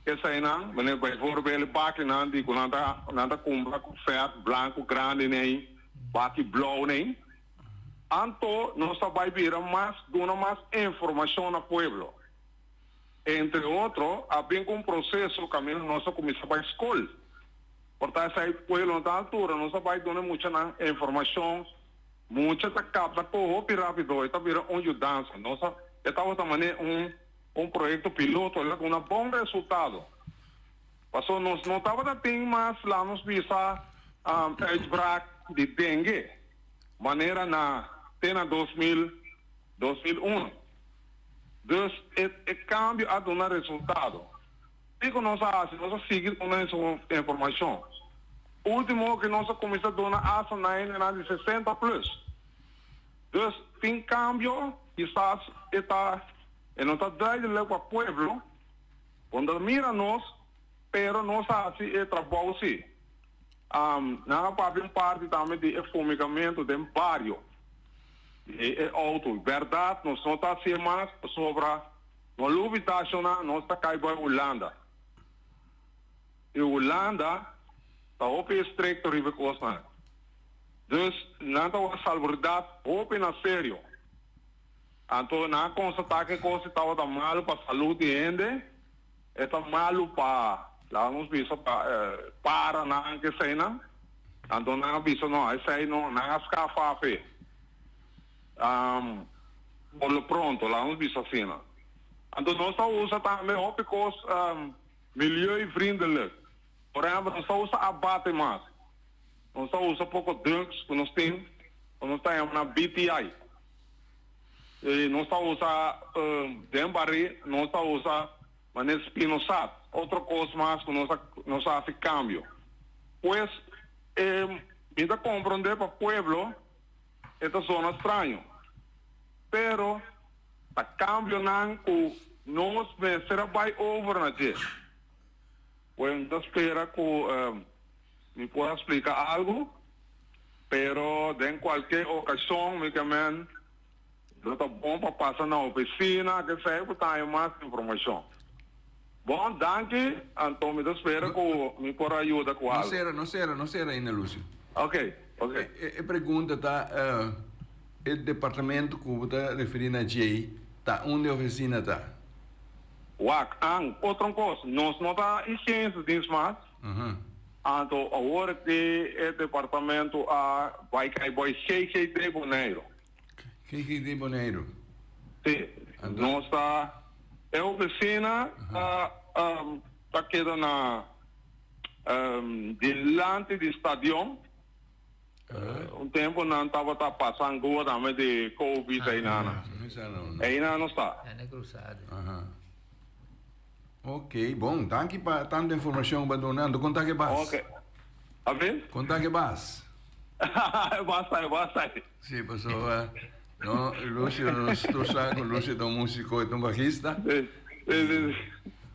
eseinan, manera bijvoorbeeld e bakinan di ku nan ta nan ta kumpra ku fèt blanku grandi nei, baki blou nei. Anto nos ta bai bira mas duna mas informashon na pueblo. Entre otro a bin ku un proseso kaminda nos a kuminsá bai skol. Por ta esei pueblo no ta altura, nos a bai duna e muchanan informashon. Mucha ta kapta ko hopi rápido, e ta bira un yudansa. Nos a, e tabata manera un un proyekto piloto, el a duna bon resultado. Pasobra nos no tabata tin mas, laat nos bisa, uitbraak di dengue manera na te na 2000, 2001. Dus e e kambio a duna resultado. Kiko nos a hasi? Nos a sigui duna informashon. Último ku nos a kuminsá duna asta na hendenan di sesenta plus. Dus tin kambio, kisas e ta e no ta duidelijk pa pueblo, bo no ta mira nos, pero nos a hasi e trabou si. Nan a papia un parti tambe di e fumigamentu den bario di e outo. Bèrdat nos no ta hasié mas pasobra. No lubita shona nos ta kai bai Hulanda y Hulanda ta hopi estricto riba e cosnan dus nan ta wak salubridad hopi na serio anto nan a constata cu e cos si tabata malo pa salud di hende e ta malo pa laga nos bisa pa paranan keseynan anto nan a bisa no esey no nan a scafa afe. Por lo pronto, laga nos bisa asina. Anto nos ta usa tambe hopi kos milieuvriendelijk. Por ehempel, nos ta usa abate mas. Nos ta usa poko ducts ku nos tin, ku nos ta yama na BTI. I nos ta usa den barí, nos ta usa manera spinosad, otro kos mas ku nos a nos a hasi kambio. Pues, mi ta komprondé pa pueblo. E ta zona straño, pero ta cambionan cu nos mester a bay over na dje. Bueno, mi ta spera cu mi por a splica algo, pero den cualkier ocasion mi ke men lo ta bon pa pasa na oficina, kesey bo ta haña mas informacion. Bon, danki, anto mi ta spera cu mi por a yuda cu No algo. cera, no cera, no cera ainda, Lucio. Ok. Ok. E pregunta ta, e departamento ku bo ta referí na djei ta unda e ofisina ta? Wak, an, otro kos, nos no ta higiënse mas, anto awor ki e departamento a bai kai bai GGD Boneiru. GGD Boneiru. Si, nos ta, e ofisina ta ta keda na dilanti di stadion. Un tempo nan tabata pasa angua tambe di Covid einan. Einan nos ta. Ok, bon, danki pa tanto informacion bo a duna. Anto konta ke bas. Ok. Abe? Konta ke bas. Basta, basta. Si, pasobra no, Lucio, nos tur sa ku Lucio ta un músiko i ta un bajista. Si, si, si.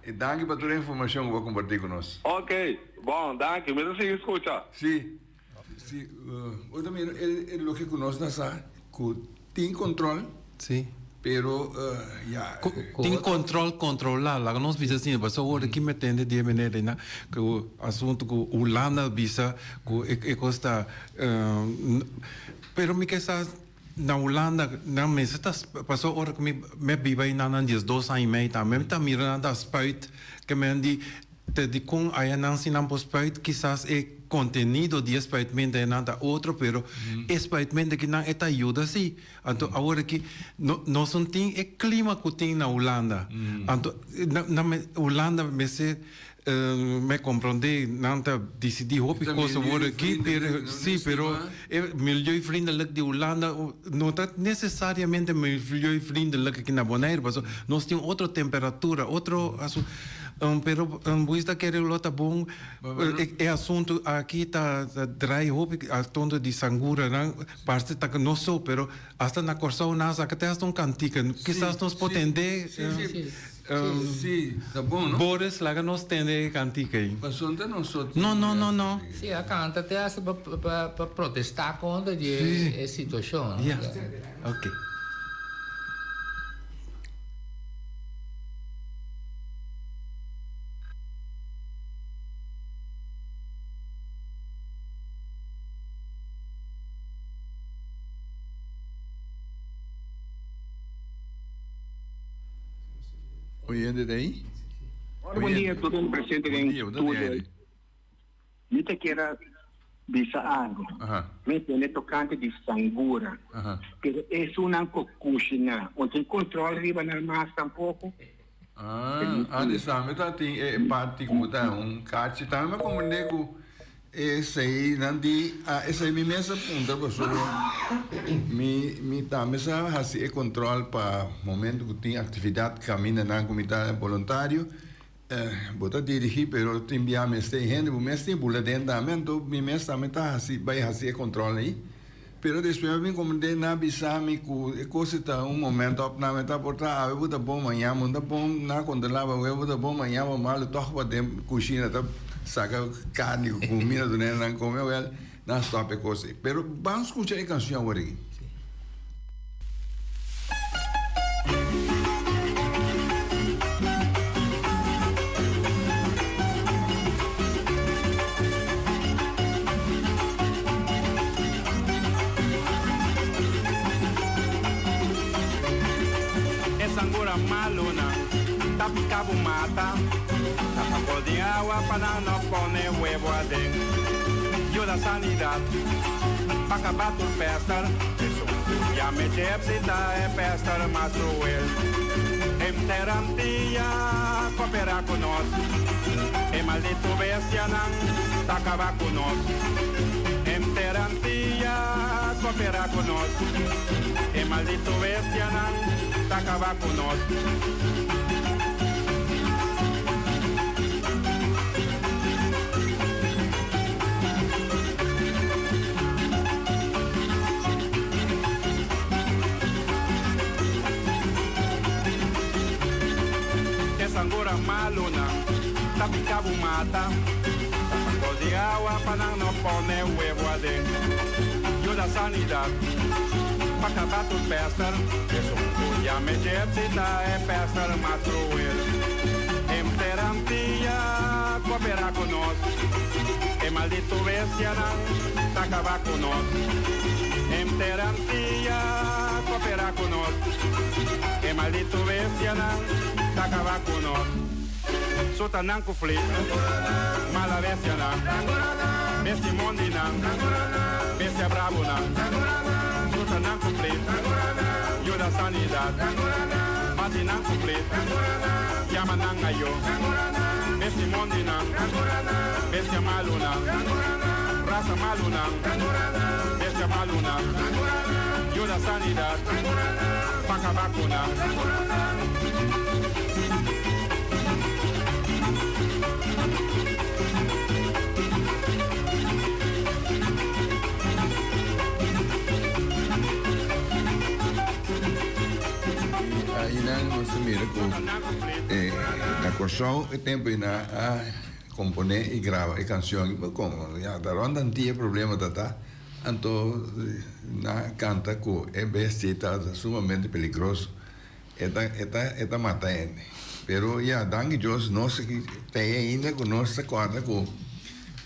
I danki pa tur e informacion ku bo a kompartí ku nos. Ok, bon, danki. Mi ta sigui skucha. Si, si. Bo ta mira e loke ku nos ta sa ku tin control. Si. Pero ya. Tin control controla, laga nos bisa asina, pasobra ora ki mi tende di e manera ei nan, ku asuntu ku Hulanda bisa ku e kos ta, pero mi ke sa na Hulanda nan mester ta, pasobra ora ku mi a biba einan nan diesdos aña i mei tambe mi ta mira nan ta spuit ke men di Te dikon aya nan si nan por spuit, kisas e kontenido di e spuitmento aya nan ta otro, pero e spuitmento ki nan e ta yuda si. Anto awor aki no nos no tin e klima ku tin na Hulanda. Anto na na Hulanda mester me komprondé nan ta disidí hopi kos awor aki, pero si pero e milieuvriendelijk di Hulanda no ta nesesariamente milieuvriendelijk aki na Boneiru, pasobra nos tin otro temperatura, otro asuntu. Pero buis ta kere lo ta bon e asuntu aki ta draai hopi asuntu di sangura nan parse ta no so pero hasta na Kòrsou nan a saka te hasta un kantika kisas nos por tende Boris laga nos tende e kantika ei no no no no Si a kanta te hasta pa protesta kontra di e situashon. Ok. Oyente ta ahí? Hola, bon dia tur den presente den studio. Mi ta kier bisa algo. Mi tende tocante di sangura. Pero esunnan cu cushina, no tin control riba nan mas tampoco? Ah, antes tambe ta tin e parti cu ta un cachi. Tambe mi a comprende cu esey nan di, ah, esey mi mes a puntra pasobra mi, mi tambe sa haci e control pa momento cu tin actividad caminda nan cu mi ta voluntario. Bo ta dirigí pero tin bia mester e hende bo mes tin bula den tambe anto mi mes tambe ta hasi bai hasi e control ei pero despues mi a bin comprende nan a bisa mi cu e cos ta un momento opname ta por ta awe bo ta bon mañan bo no ta bon nan a controla bo awe bo ta bon mañan bo malo toch bo den cushina ta saca carni cu comida duna nan come wel nan a stop e cos ei pero ban scucha e cancion awor aki. E sangura malonan ta pica bo mata, Tapa col den awa pa nan no pone huevo aden. Yuda sanidad pa caba tur pester. Esun ku yama e gypsy ta e pester mas cruel. Henter Antia coopera cu nos. E maldito bestianan ta caba cu nos. Henter Antia coopera cu nos. E maldito bestianan ta caba cu nos. E sangura malunan ta pica bo mata, ta sangor di awa pa nan no pone huevo aden. Yuda sanidad pa caba tur pester, esun cu yama e gypsy ta e pester mas cruel. Henter Antia coopera cu nos. E maldito bestianan ta kaba ku nos. Henter Antia koperá ku nos. E maldito bestianan ta kaba ku nos. Suta nan ku flit, mala bestianan. Bestia mondinan, bestia brabunan. Suta nan ku flit, yuda sanidat. Bati nan ku flit, yama nan ayo. Bestia mondinan, bestia malunan. Rasa malunan, bestia malunan. Yuda sanidat, pa kaba ku nan. Ainan nos ta mira ku na Kòrsou e tempu ei nan a komponé i graba e kanshon i komo ya ta rònt antia e problema ta ta anto nan a kanta ku e bestia ta sumamente peligroso. E ta e ta e ta mata hende. Pero ya, danki Dios nos aki ta ei ainda ku nos ta kòrda ku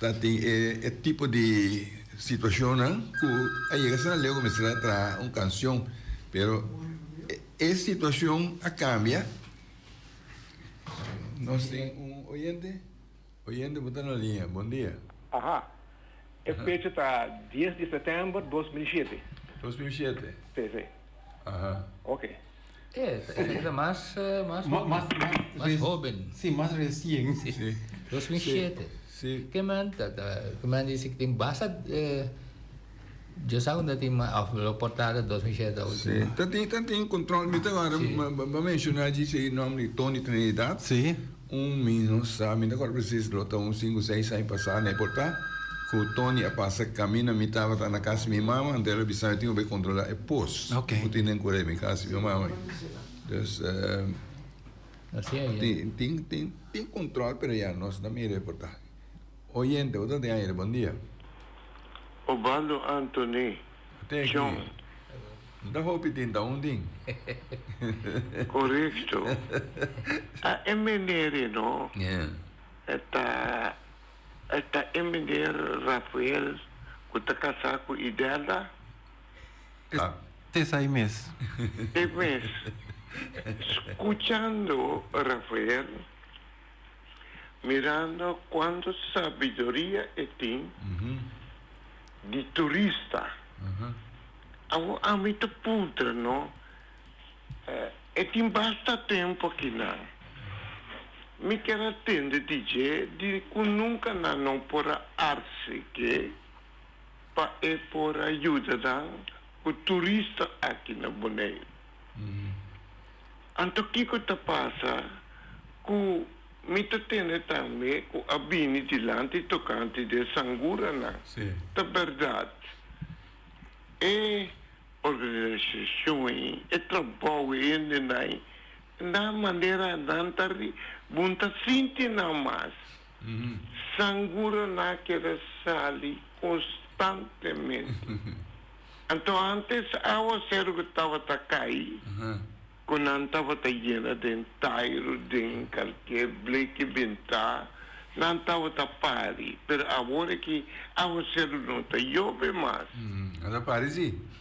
ta tin e e tipo di situashonnan ku a yega asina leu ku mester a traha un kanshon. Pero e e situashon a kambia. Nos tin un oyente. Oyente bo ta na liña. Bon dia. Aha. E fecha ta dies di sètèmber 2007. 2007? Si, si. Aha. Ok. E, esaki ta mas, mas hoben. Mas, mas hoben. Si, mas resien. Si. 2007. Si. Ke men ta, ta, ke men dici ku tin basta, Dios sa unda tin mas, of lo por ta 2007 ta ultimo. Si. Ta tin, ta tin control. Mi ta wara, bo a menciona djis e nomber di Tony Trinidad. Si. Un mi no sa, mi ta kòrda presis lo ta un sinku seis aña pasá na e portá ku Tony a pasa kaminda mi tabata na kas mi mama, anto el a bisa mi tin ku bai kontrolá e pos ku tin den kore mi kas mi mama. Dus tin tin tin kontrol pero ya nos no mira e portá. Oyente, bo ta den aire, bon dia. Obaldo Anthony, Chon. N ta hopi tin ta un tin. Korekto. A e meneer no e ta e ta e meneer Rafael ku ta kasá ku Idelda? Te esei mes. E mes. Skuchando Rafael, mirando kuantu sabiduria e tin di turista. Awor ami ta puntra no, e tin basta tempu akinan. Mi kier a tende di dje di ku nunka nan no por a arseke pa e por a yuda nan ku turista aki na Boneiru. Anto kiko ta pasa ku mi ta tende tambe ku a bini dilanti tokante di e sanguranan? Ta bèrdat. E organisashon ei, e trabou e hendenan ei, na manera nan ta ri, bo no ta sinti nan mas. Sanguranan a keda sali konstantemente. Anto antes awaseru ku tabata kai, ku nan tabata yena den tairu, den kalker bleki bentá, nan tabata pari. Pero awor aki awaseru no ta yobe mas. Nan ta pari si.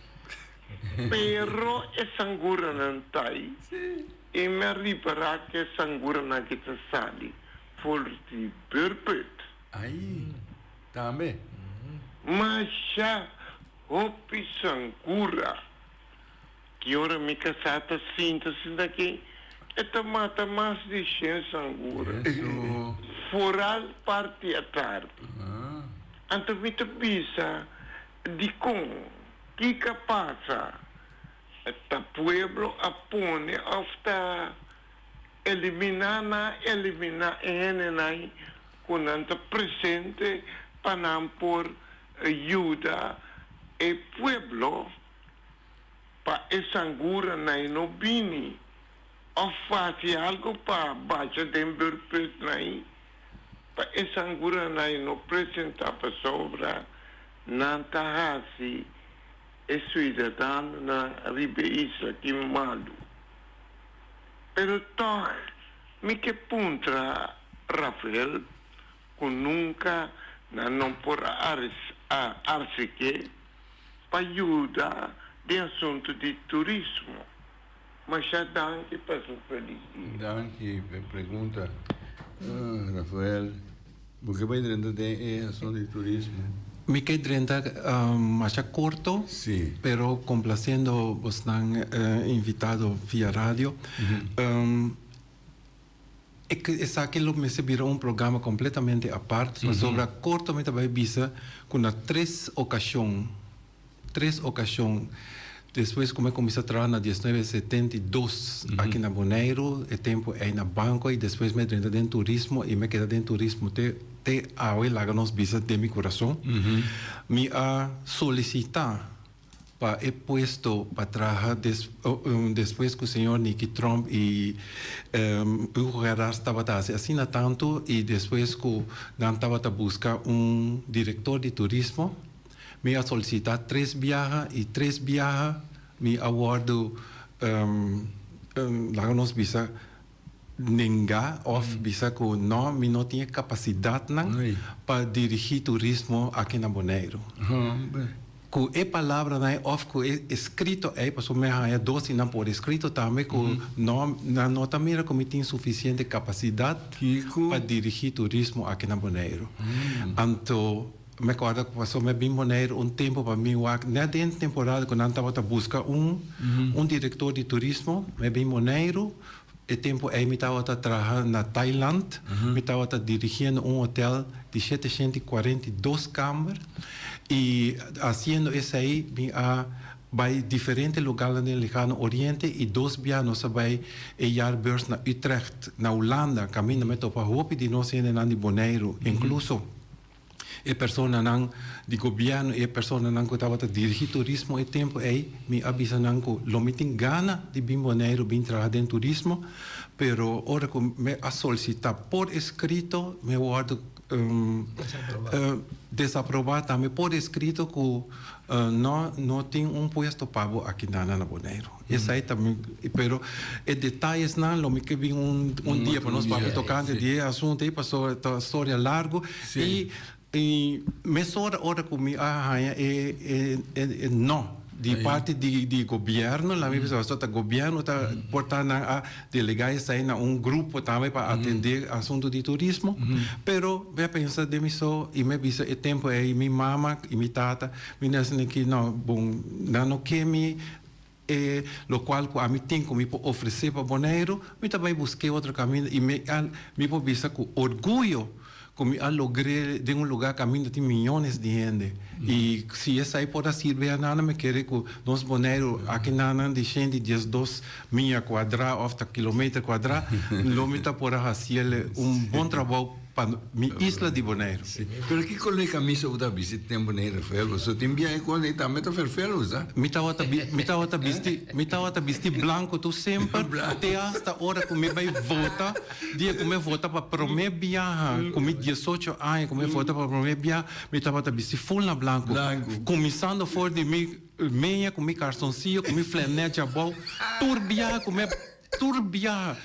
Pero e sanguranan ta ei. I mi a ripará ku e sanguranan aki ta sali for di beurput. Ai, tambe. Masha hopi sangura. Ki ora mi kasá ta sinta sinta aki, e ta mata mas di shen sangura. Foral parti atardi. Anto mi ta bisa, Dikon? Kiko a pasa? Ta pueblo a pone òf ta eliminá nan a eliminá e hendenan ku nan ta presente pa nan por yuda e pueblo pa e sanguranan ei no bini òf hasi algu pa bacha den beurputnan ei pa e sanguranan ei no presentá pasobra nan ta hasi e suidadanonan riba e isla ki malu. Pero tòg mi ke puntra Rafael ku nunka. Nan no por a aserk'é pa yuda den asuntu di turismo. Masha danki pa su felis dia. Danki pa e pregunta, Rafael. Bo ke bai drenta den e asuntu di turismo? Mi ke drenta masha korto, pero komplasiendo bosnan invitado via radio. Esaki lo mester bira un programa completamente apart, pasobra corto mi ta bay bisa cu na tres ocasion, tres ocasion, despues cu mi a cuminsa traha na diesnuebe 72 aki na Boneiru, e tempo ey na banco y despues mi a drenta den turismo y mi a keda den turismo te te awe laga nos bisa den mi curason, mi a solicita pa e puesto pa traha despues ku señor Nicky Tromp i Hugo Gerards tabata hasi asina tantu i despues ku nan tabata buska un direktor di turismo mi a solisitá tres biaha i tres biaha mi a wòrdu laga nos bisa nenga òf bisa ku no mi no tin e kapasidatnan pa dirigí turismo aki na Boneiru. Ku e palabranan ei òf ku e eskrito ei, pasobra mi a haña dos di nan por eskrito tambe ku no nan no ta mira ku mi tin sufisiente kapasidat pa dirigí turismo aki na Boneiru. Anto mi kòrda ku pasobra mi a bin Boneiru un tempu pa mi wak nèt den temporada ku nan tabata buska un un direktor di turismo, mi a bin Boneiru. E tempu ei mi tabata traha na Thailand. Mi tabata dirigiendo un hotel di 742 kamber i hasiendo esei mi a bai diferente lugarnan den Lejano Oriente i dos bia nos a bai e jaarbeurs na Utrecht na Hulanda kaminda mi a topa hopi di nos hendenan di Boneiru inkluso E personanan di gobièrnu i e personanan ku tabata dirigí turismo e tempu ei, mi a bisa nan ku lo mi tin gana di bin Boneiru bin traha den turismo, pero ora ku mi a solisitá por eskrito mi a wòrdu desaprobá tambe por eskrito ku no no tin un puesto pa bo aki nan na Boneiru. Esei ta mi, pero e detayesnan lo mi ke bin un un dia pa nos papia tokante di e asuntu ei pasobra ta storia largu i i mesora ora ku mi a haña e e e no di parti di di gobièrnu la mi bisa pasobra ta gobièrnu ta por ta nan a delegá esei na un grupo tambe pa atendé asuntu di turismo pero mi a pensa den mi so i mi a bisa e tempu ei mi mama i mi tata mi a ki no bon nan no ke mi E lokual ku ami tin ku mi por ofresé pa Boneiru, mi ta bai busk'é otro kaminda i mi a mi por bisa ku orguyo ku mi a logr'é den un lugá kaminda tin miyones di hende. I si esei por a sirbi a nan, mi kere ku nos Boneiru aki nan di shenti 12 miya kuadrá òf ta kilometer kuadrá, lo mi ta por a hasiel un bon trabou Pa mi isla di Boneiru. Sí. Pero kiko lo e camisa bo ta bisti ten Boneiru Rafael? Pasobra tin biahe cu e tambe ta ferfel usa. Mi tawata mi tawata bisti mi tawata bisti blanco tur semper te hasta ora cu mi bay vota dia cu mi vota pa prome biaha cu mi 18 aña cu mi vota pa prome biaha mi tabata bisti full na blanco cuminsando for di mi meña cu mi carsoncillo cu mi flanel djabou tur biaha cu mi Tur biaha,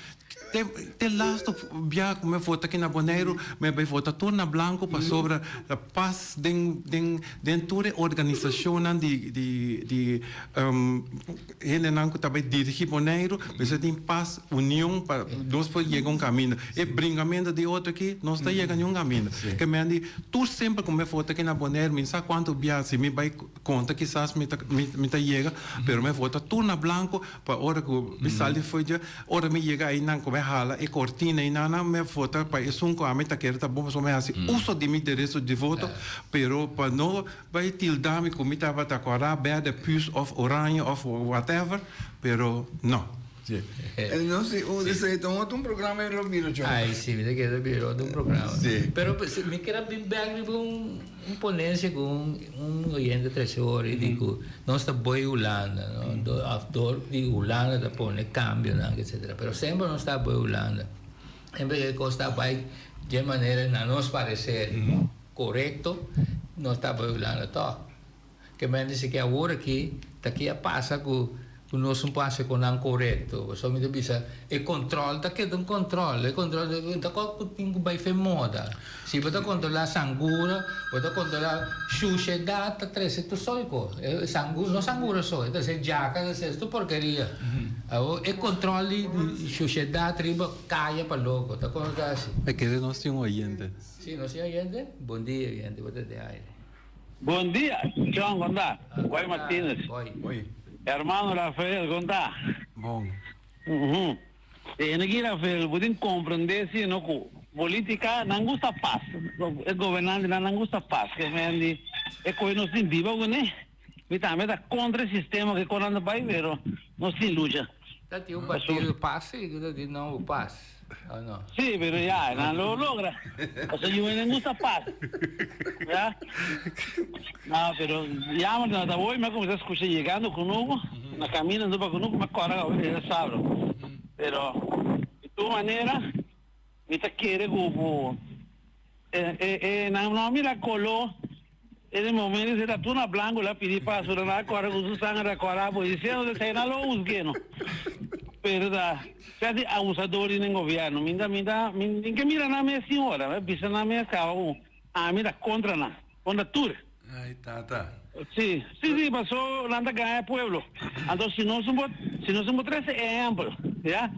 te te lasto biaha ku mi a vota aki na Boneiru, mi a bai vota tur na blanko pasobra ta pas den den den tur e organisashonnan di di di hendenan ku ta bai dirigí Boneiru, mester tin pas, union pa nos por yega un kaminda. E bringamento di otro aki nos ta yega niun kaminda. Ke men di tur semper ku mi a vota aki na Boneiru, mi no sa kuantu biaha si mi bai konta kisas mi ta mi ta yega, pero mi a vota tur na blanko. Pa ora ku mi sali fo'i dje, ora mi yega einan ku mi hala e kortina einan, mi a vota pa esun ku ami ta kere ta bon pasobra mi hasi uso di mi derecho di voto, pero pa no bai tilda mi ku mi tabata kòrá, bèrdè, püs òf oranje òf whatever, pero no. Sí. No si, esei ta un otro programa e lo bira chon. Ai si, mi ta kere ta bira otro programa. Sí. Pero mi kier a bin bèk riba un. Un ponencia cu un oyente trece ora y di cu nos ta boy Hulanda, no? Of door di Hulanda ta pone cambionan, etcetera. Pero semper nos ta boy Hulanda. Semper e cos ta bay dje manera na nos parecer corecto, nos ta boy Hulanda toch. Ke men dici cu awor aki ta ki a pasa cu. Ku nos un pasa ku nan korekto. Pasobra mi ta bisa e kontrol ta keda un kontrol. E kontrol ta kos ku tin ku bai fe moda. Si bo ta kontrolá sangura, bo ta kontrolá shushedat ta trese tur sort di kos. E sangura, no sangura so, e ta trese djaka, e ta trese tur porkeria. Awor e kontrol di shushedat riba kaya pa loko ta kon ta hasi. E kere nos tin un oyente. Si, nos tin oyente? Bon dia oyente, bo ta den aire. Bon dia, John, kon ta? Boy Martinez. Boy. Hermano Rafael, kon ta? Bon. Uhum. E aki Rafael, bo tin comprende si no cu politica nan gusta pas. E gobernantenan nan gusta pas. Ke men di e koe nos tin biba cune. Mi tambe ta contra e sistema ke konan ta bay, pero nos tin lucha. Ta tin un partido pas si, cu ta tin nomber pas, o no? Si, pero ya, nan lo logra. Pasobra yu nan gusta pas. Ya. No, pero jammer no ta hoy, mi a cuminsa scucha yegando Cunucu, na camino ando pa Cunucu, mi a corda cu e sabro. Pero, di tur manera, mi ta kere cu cu e e e nan no a mira colo. E momento se ta tur na blanco la pidi paso nan a corre cu su sangre a cora bo diciendo de esey nan lo huzgue no pero ta sea di abusador di nan gobierno mi ta mi ta mi tin ke mira nan mes sin ora mi a bisa nan mes caba cu ami ta contra nan contra tur. Ay tata. Si si si paso nan ta gaña e pueblo anto si nos no por si nos no por trece ehempel ya.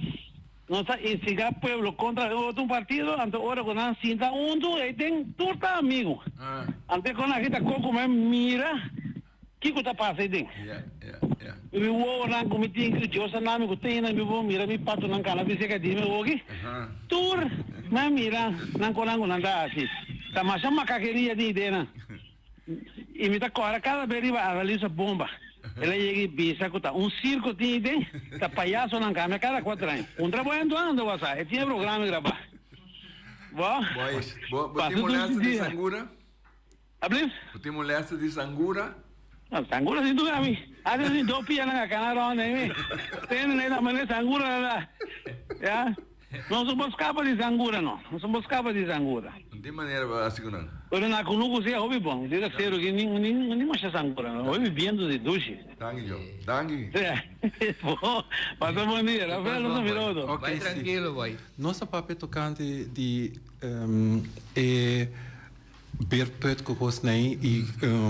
Nos ta instigá pueblo kontra e otro partido, anto ora ku nan sinta huntu ei den tur ta amigu. Anto e kon aki ta koko men mira kiko ta pasa ei den. Mi wowonan ku mi tin ku Dios a nami ku tin nan mi por mira mi patonan kana bisa ka dime awoki. Tur men mira nan konan ku nan ta hasi. Ta masha makakeria den ideanan. I mi ta kòrda kada bes riba Annalisa Bomba. El a yega i bisa ku ta un sirko tin i den, ta payasonan kambia kada kuater aña. Puntra bo hende anda bo a sa, e tin e programa grabá. Bo, Bo, bo pasa tin tur molèster di dia. sangura? Ablief? Bo tin molèster di sangura? No, sangura sin duda mi. Antes tin dos pianan a kana rònt den mi. Tende na e manera sangura ta da. Ya. Nos no por skapa di sangura no. Nos no por skapa di sangura. Di manera bo hasi ku nan? Pero na kunuku si e hopi bon. Si ta seru ki nin nin nin masha sangura no. Hopi bientu si dushi. Danki Joe. Danki. Bo pasa bon dia. Rafael nos a mira otro. Ok Bai si. trankilo boy. Nos a papia tokante di e beerput ku kos nei i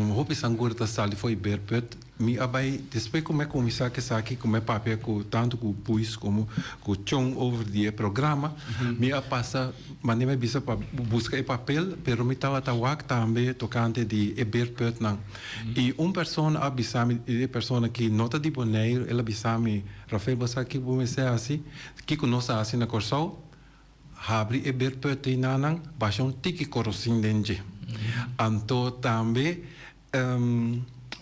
hopi sangura ta sali for e beerput. Mi a bai despues ku mi a kuminsá ku esaki ku mi a papia ku tantu ku Puis komo ku Chon over di e programa mi a pasa manera mi a bisa pa buska e papel pero mi tabata wak tambe tokante di e beerputnan i un persona a bisa mi e persona ki no ta di Boneiru el a bisa mi Rafael bo sa kiko bo mester hasi kiko nos a hasi na Kòrsou Habri e beerput ei nanan, basha un tiki korosin den dje. Anto tambe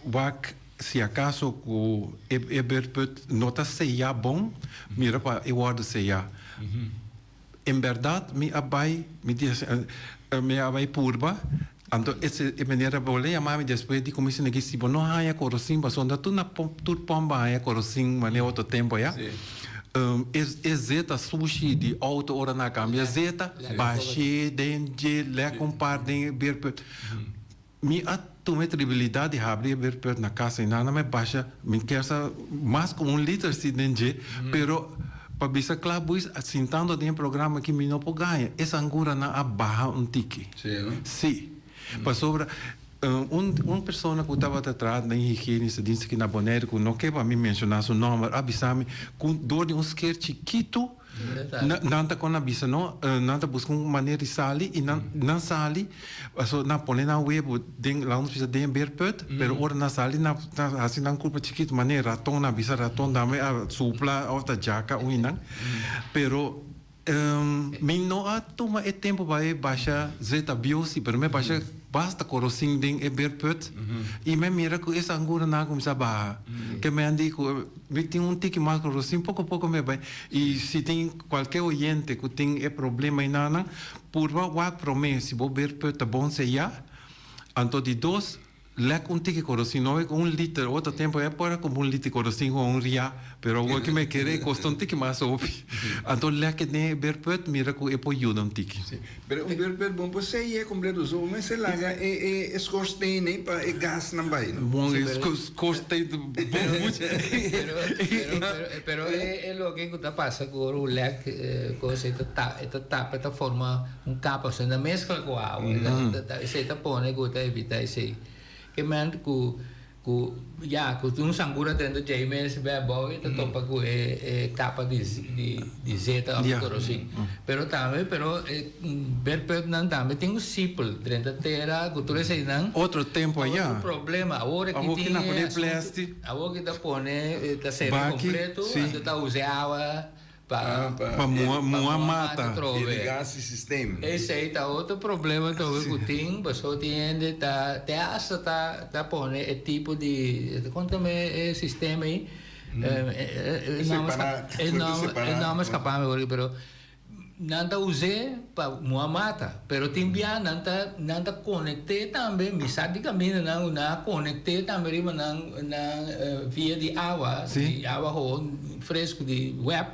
wak si akaso ku e beerput no ta seyá bon, mira pa e wòrdu seyá. En bèrdat mi a bai, mi di mi a bai purba, anto e meneer a bolbe yama mi despues di ku mi si si bo no haña korosin pasobra tur na tur pòmp a haña korosin manera otro tempu aya. E zeta sushi di auto ora nan a cambia zeta, bash'é den dje, lek un par den e beerput. Mi a tuma e tribilidad di habri e beerput na casa y nan a me basha, mi kier sa mas cu un liter si den dje, pero pa bisa cla boeis, sintando den e programa aki mi no por gaña, e sanguranan a baha un tiki. Si, pasobra. Un un persona ku tabata traha den higienista dienst aki na Bonaire ku no ke pa mi menshoná su nòmber a bisa mi ku dor di un sker chikitu nan ta kon a bisa no nan ta buska un manera di sali i nan nan sali pasobra nan pone nan webu den laga nos bisa den e beerput pero ora nan sali nan nan hasi nan kurpa chikitu manera raton nan bisa raton dame a supla òf ta djaka un i nan pero Mi no a tuma e tempo pa e basha zeta biosi, pero mi a basha basta korosin den e beerput i mi a mira ku e sanguranan a kuminsá baha. Ke mi a di ku mi tin un tiki mas korosin, poko poko mi a bai. I si tin kualke oyente ku tin e problema einanan, purba wak promé si bo beerput ta bon seyá. Anto di dos. Lek un tiki korosin, no un liter, otro tempo e por a kumpra un liter korosin ku un ria, pero awor ki mi kere e kosta un tiki mas hopi. Anto lek e den e beerput mira ku e por yuda un tiki. Si, pero un beerput bon por seye kompleto so, mester laga e e schoorsteen ei pa e gasnan bai no. Bon e schoorsteen bon mucho. Pero pero pero e loke ku ta pasa ku ora un lek kos e ta e ta tapa e ta forma Un kapa so na meskla ku awa. Esei ta pone ku ta evita esei. Ke men ku ku ya ku un sangura drenta djei mes bai abou e ta topa ku e e kapa di di zeta òf korosin. Pero tambe pero e berpùtnan tambe tin un sipel drenta tera ku tur eseinan. Otro tempo aya. Otro problema. Awor aki tin e asuntu. Awor ki ta pone ta sera kompleto anto ta usa e awa. Pa Pa muha mata. Irrigatie systeem. Esei ta otro problema tambe ku tin, pasobra tin hende ta te hasta ta ta pone e tipo di kon ta yama e sistema ei? E nòmber a skapa mi awor pero nan ta us'é pa muha mata pero tin bia nan ta nan ta konekt'é tambe mi sa di kaminda nan ku nan a konekt'é tambe riba nan nan via di awa di awa ho fresku di web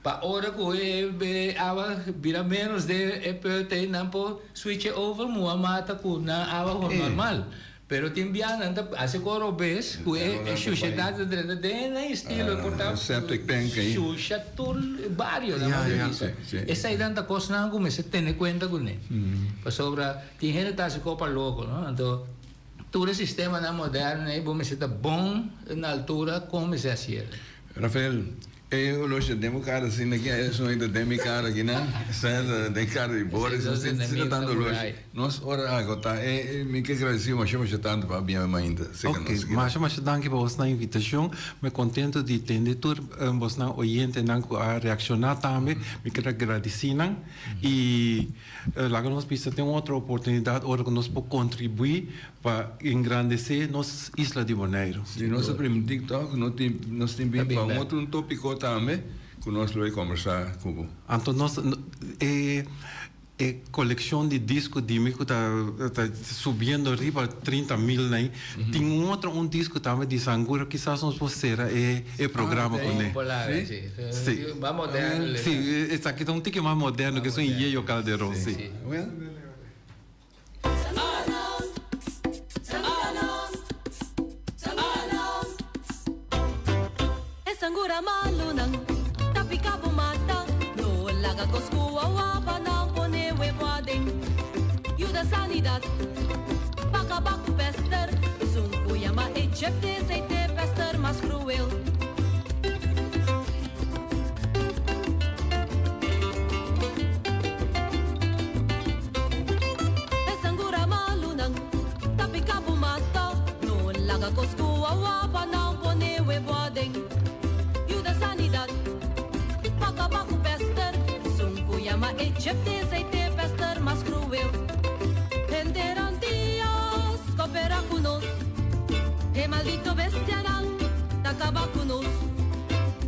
pa ora ku e awa bira menos den e put ei nan por switch over muha mata ku nan awa ho normal. Pero tin bia nan ta hasi ku robes ku e shushedat ta drenta den nan estilo por ta shusha tur e bario nan por bisa. Eseinan ta kosnan ku mester tene kuenta kuné. Pasobra tin hende ta hasi kopa loko no. Anto tur e sistemanan moderno ei bo mester ta bon na altura kon mester hasi el. Rafael, E oloshi ta den bo kara asina ki e soño ta den mi kara aki nan esei ta den kara di Boris asina asina tantu oloshi nos ora a agota e mi ke gradisi masha masha tantu pa bia mi mainta seka nos Ok masha masha danki pa bosnan invitashon mi kontento di tende tur bosnan oyentenan ku a reakshona tambe mi kier a gradisi nan i laga nos bisa tin un otro oportunidat ora ku nos por kontribuí Pa engrandesé nos isla di Boneiru. Si nos a primintí tòg no tin nos tin bin pa un otro un tópiko tambe ku nos lo e kombersá ku bo. Anto nos e e kolekshon di disko di mi ku ta ta subiendo riba 30 mil nei tin un otro un disko tambe di Sangura kisas nos por sera e e programa kuné. Si. Si. Si esaki ta un tiki mas moderno ke esun Yeyo Calderon si. E sangura malunan ta pica bo mata No laga cos cu wawa pa nan pone webo aden Yuda sanidad pa caba cu pester Esun cu yama Egypte sei te pester mas cruel. E sangura malunan ta pica bo mata No laga cos cu awa pa nan pone webo aden Yuda sanidad pa caba cu pester Esun cu yama Egypte esey t'e pester mas cruel Henter Antillas coopera cu nos E maldito bestianan ta caba cu nos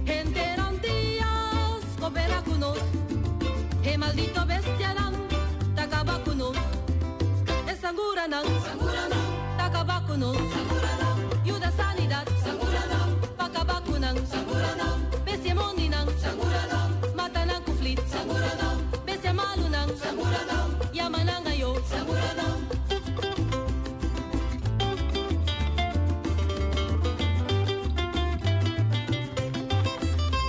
Henter Antillas Coopera cu nos. E maldito bestianan ta caba cu nos. E sanguranan ta caba cu nos. Yuda sanidad pa caba cu nan. Bestia mondinan mata nan cu flit. Bestia malunan yama nan ayo.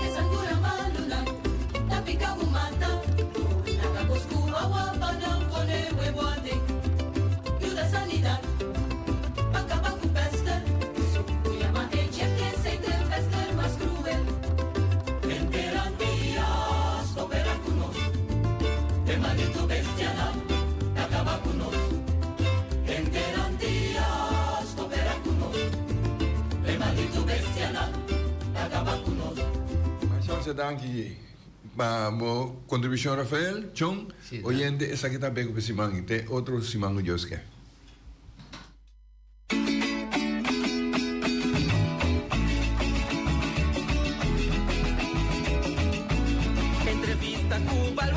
E sangura malunan ta pica bo mata. Laga cos cu awa pa nan pone webo aden. Yuda sanidad pa caba cu pester. Esun cu yama Egypte esey t'e pester mas cruel. Henter Antillas coopera cu nos. E maldito bestianan ta caba cu nos. Henter Antillas coopera cu nos. E maldito bestianan. Ta kaba ku nos. Masha masha danki pa bo kontribushon Rafael. Chon, oyente esaki ta beko pa e siman i te otro siman ku Dios ke. Entrevista ku balor.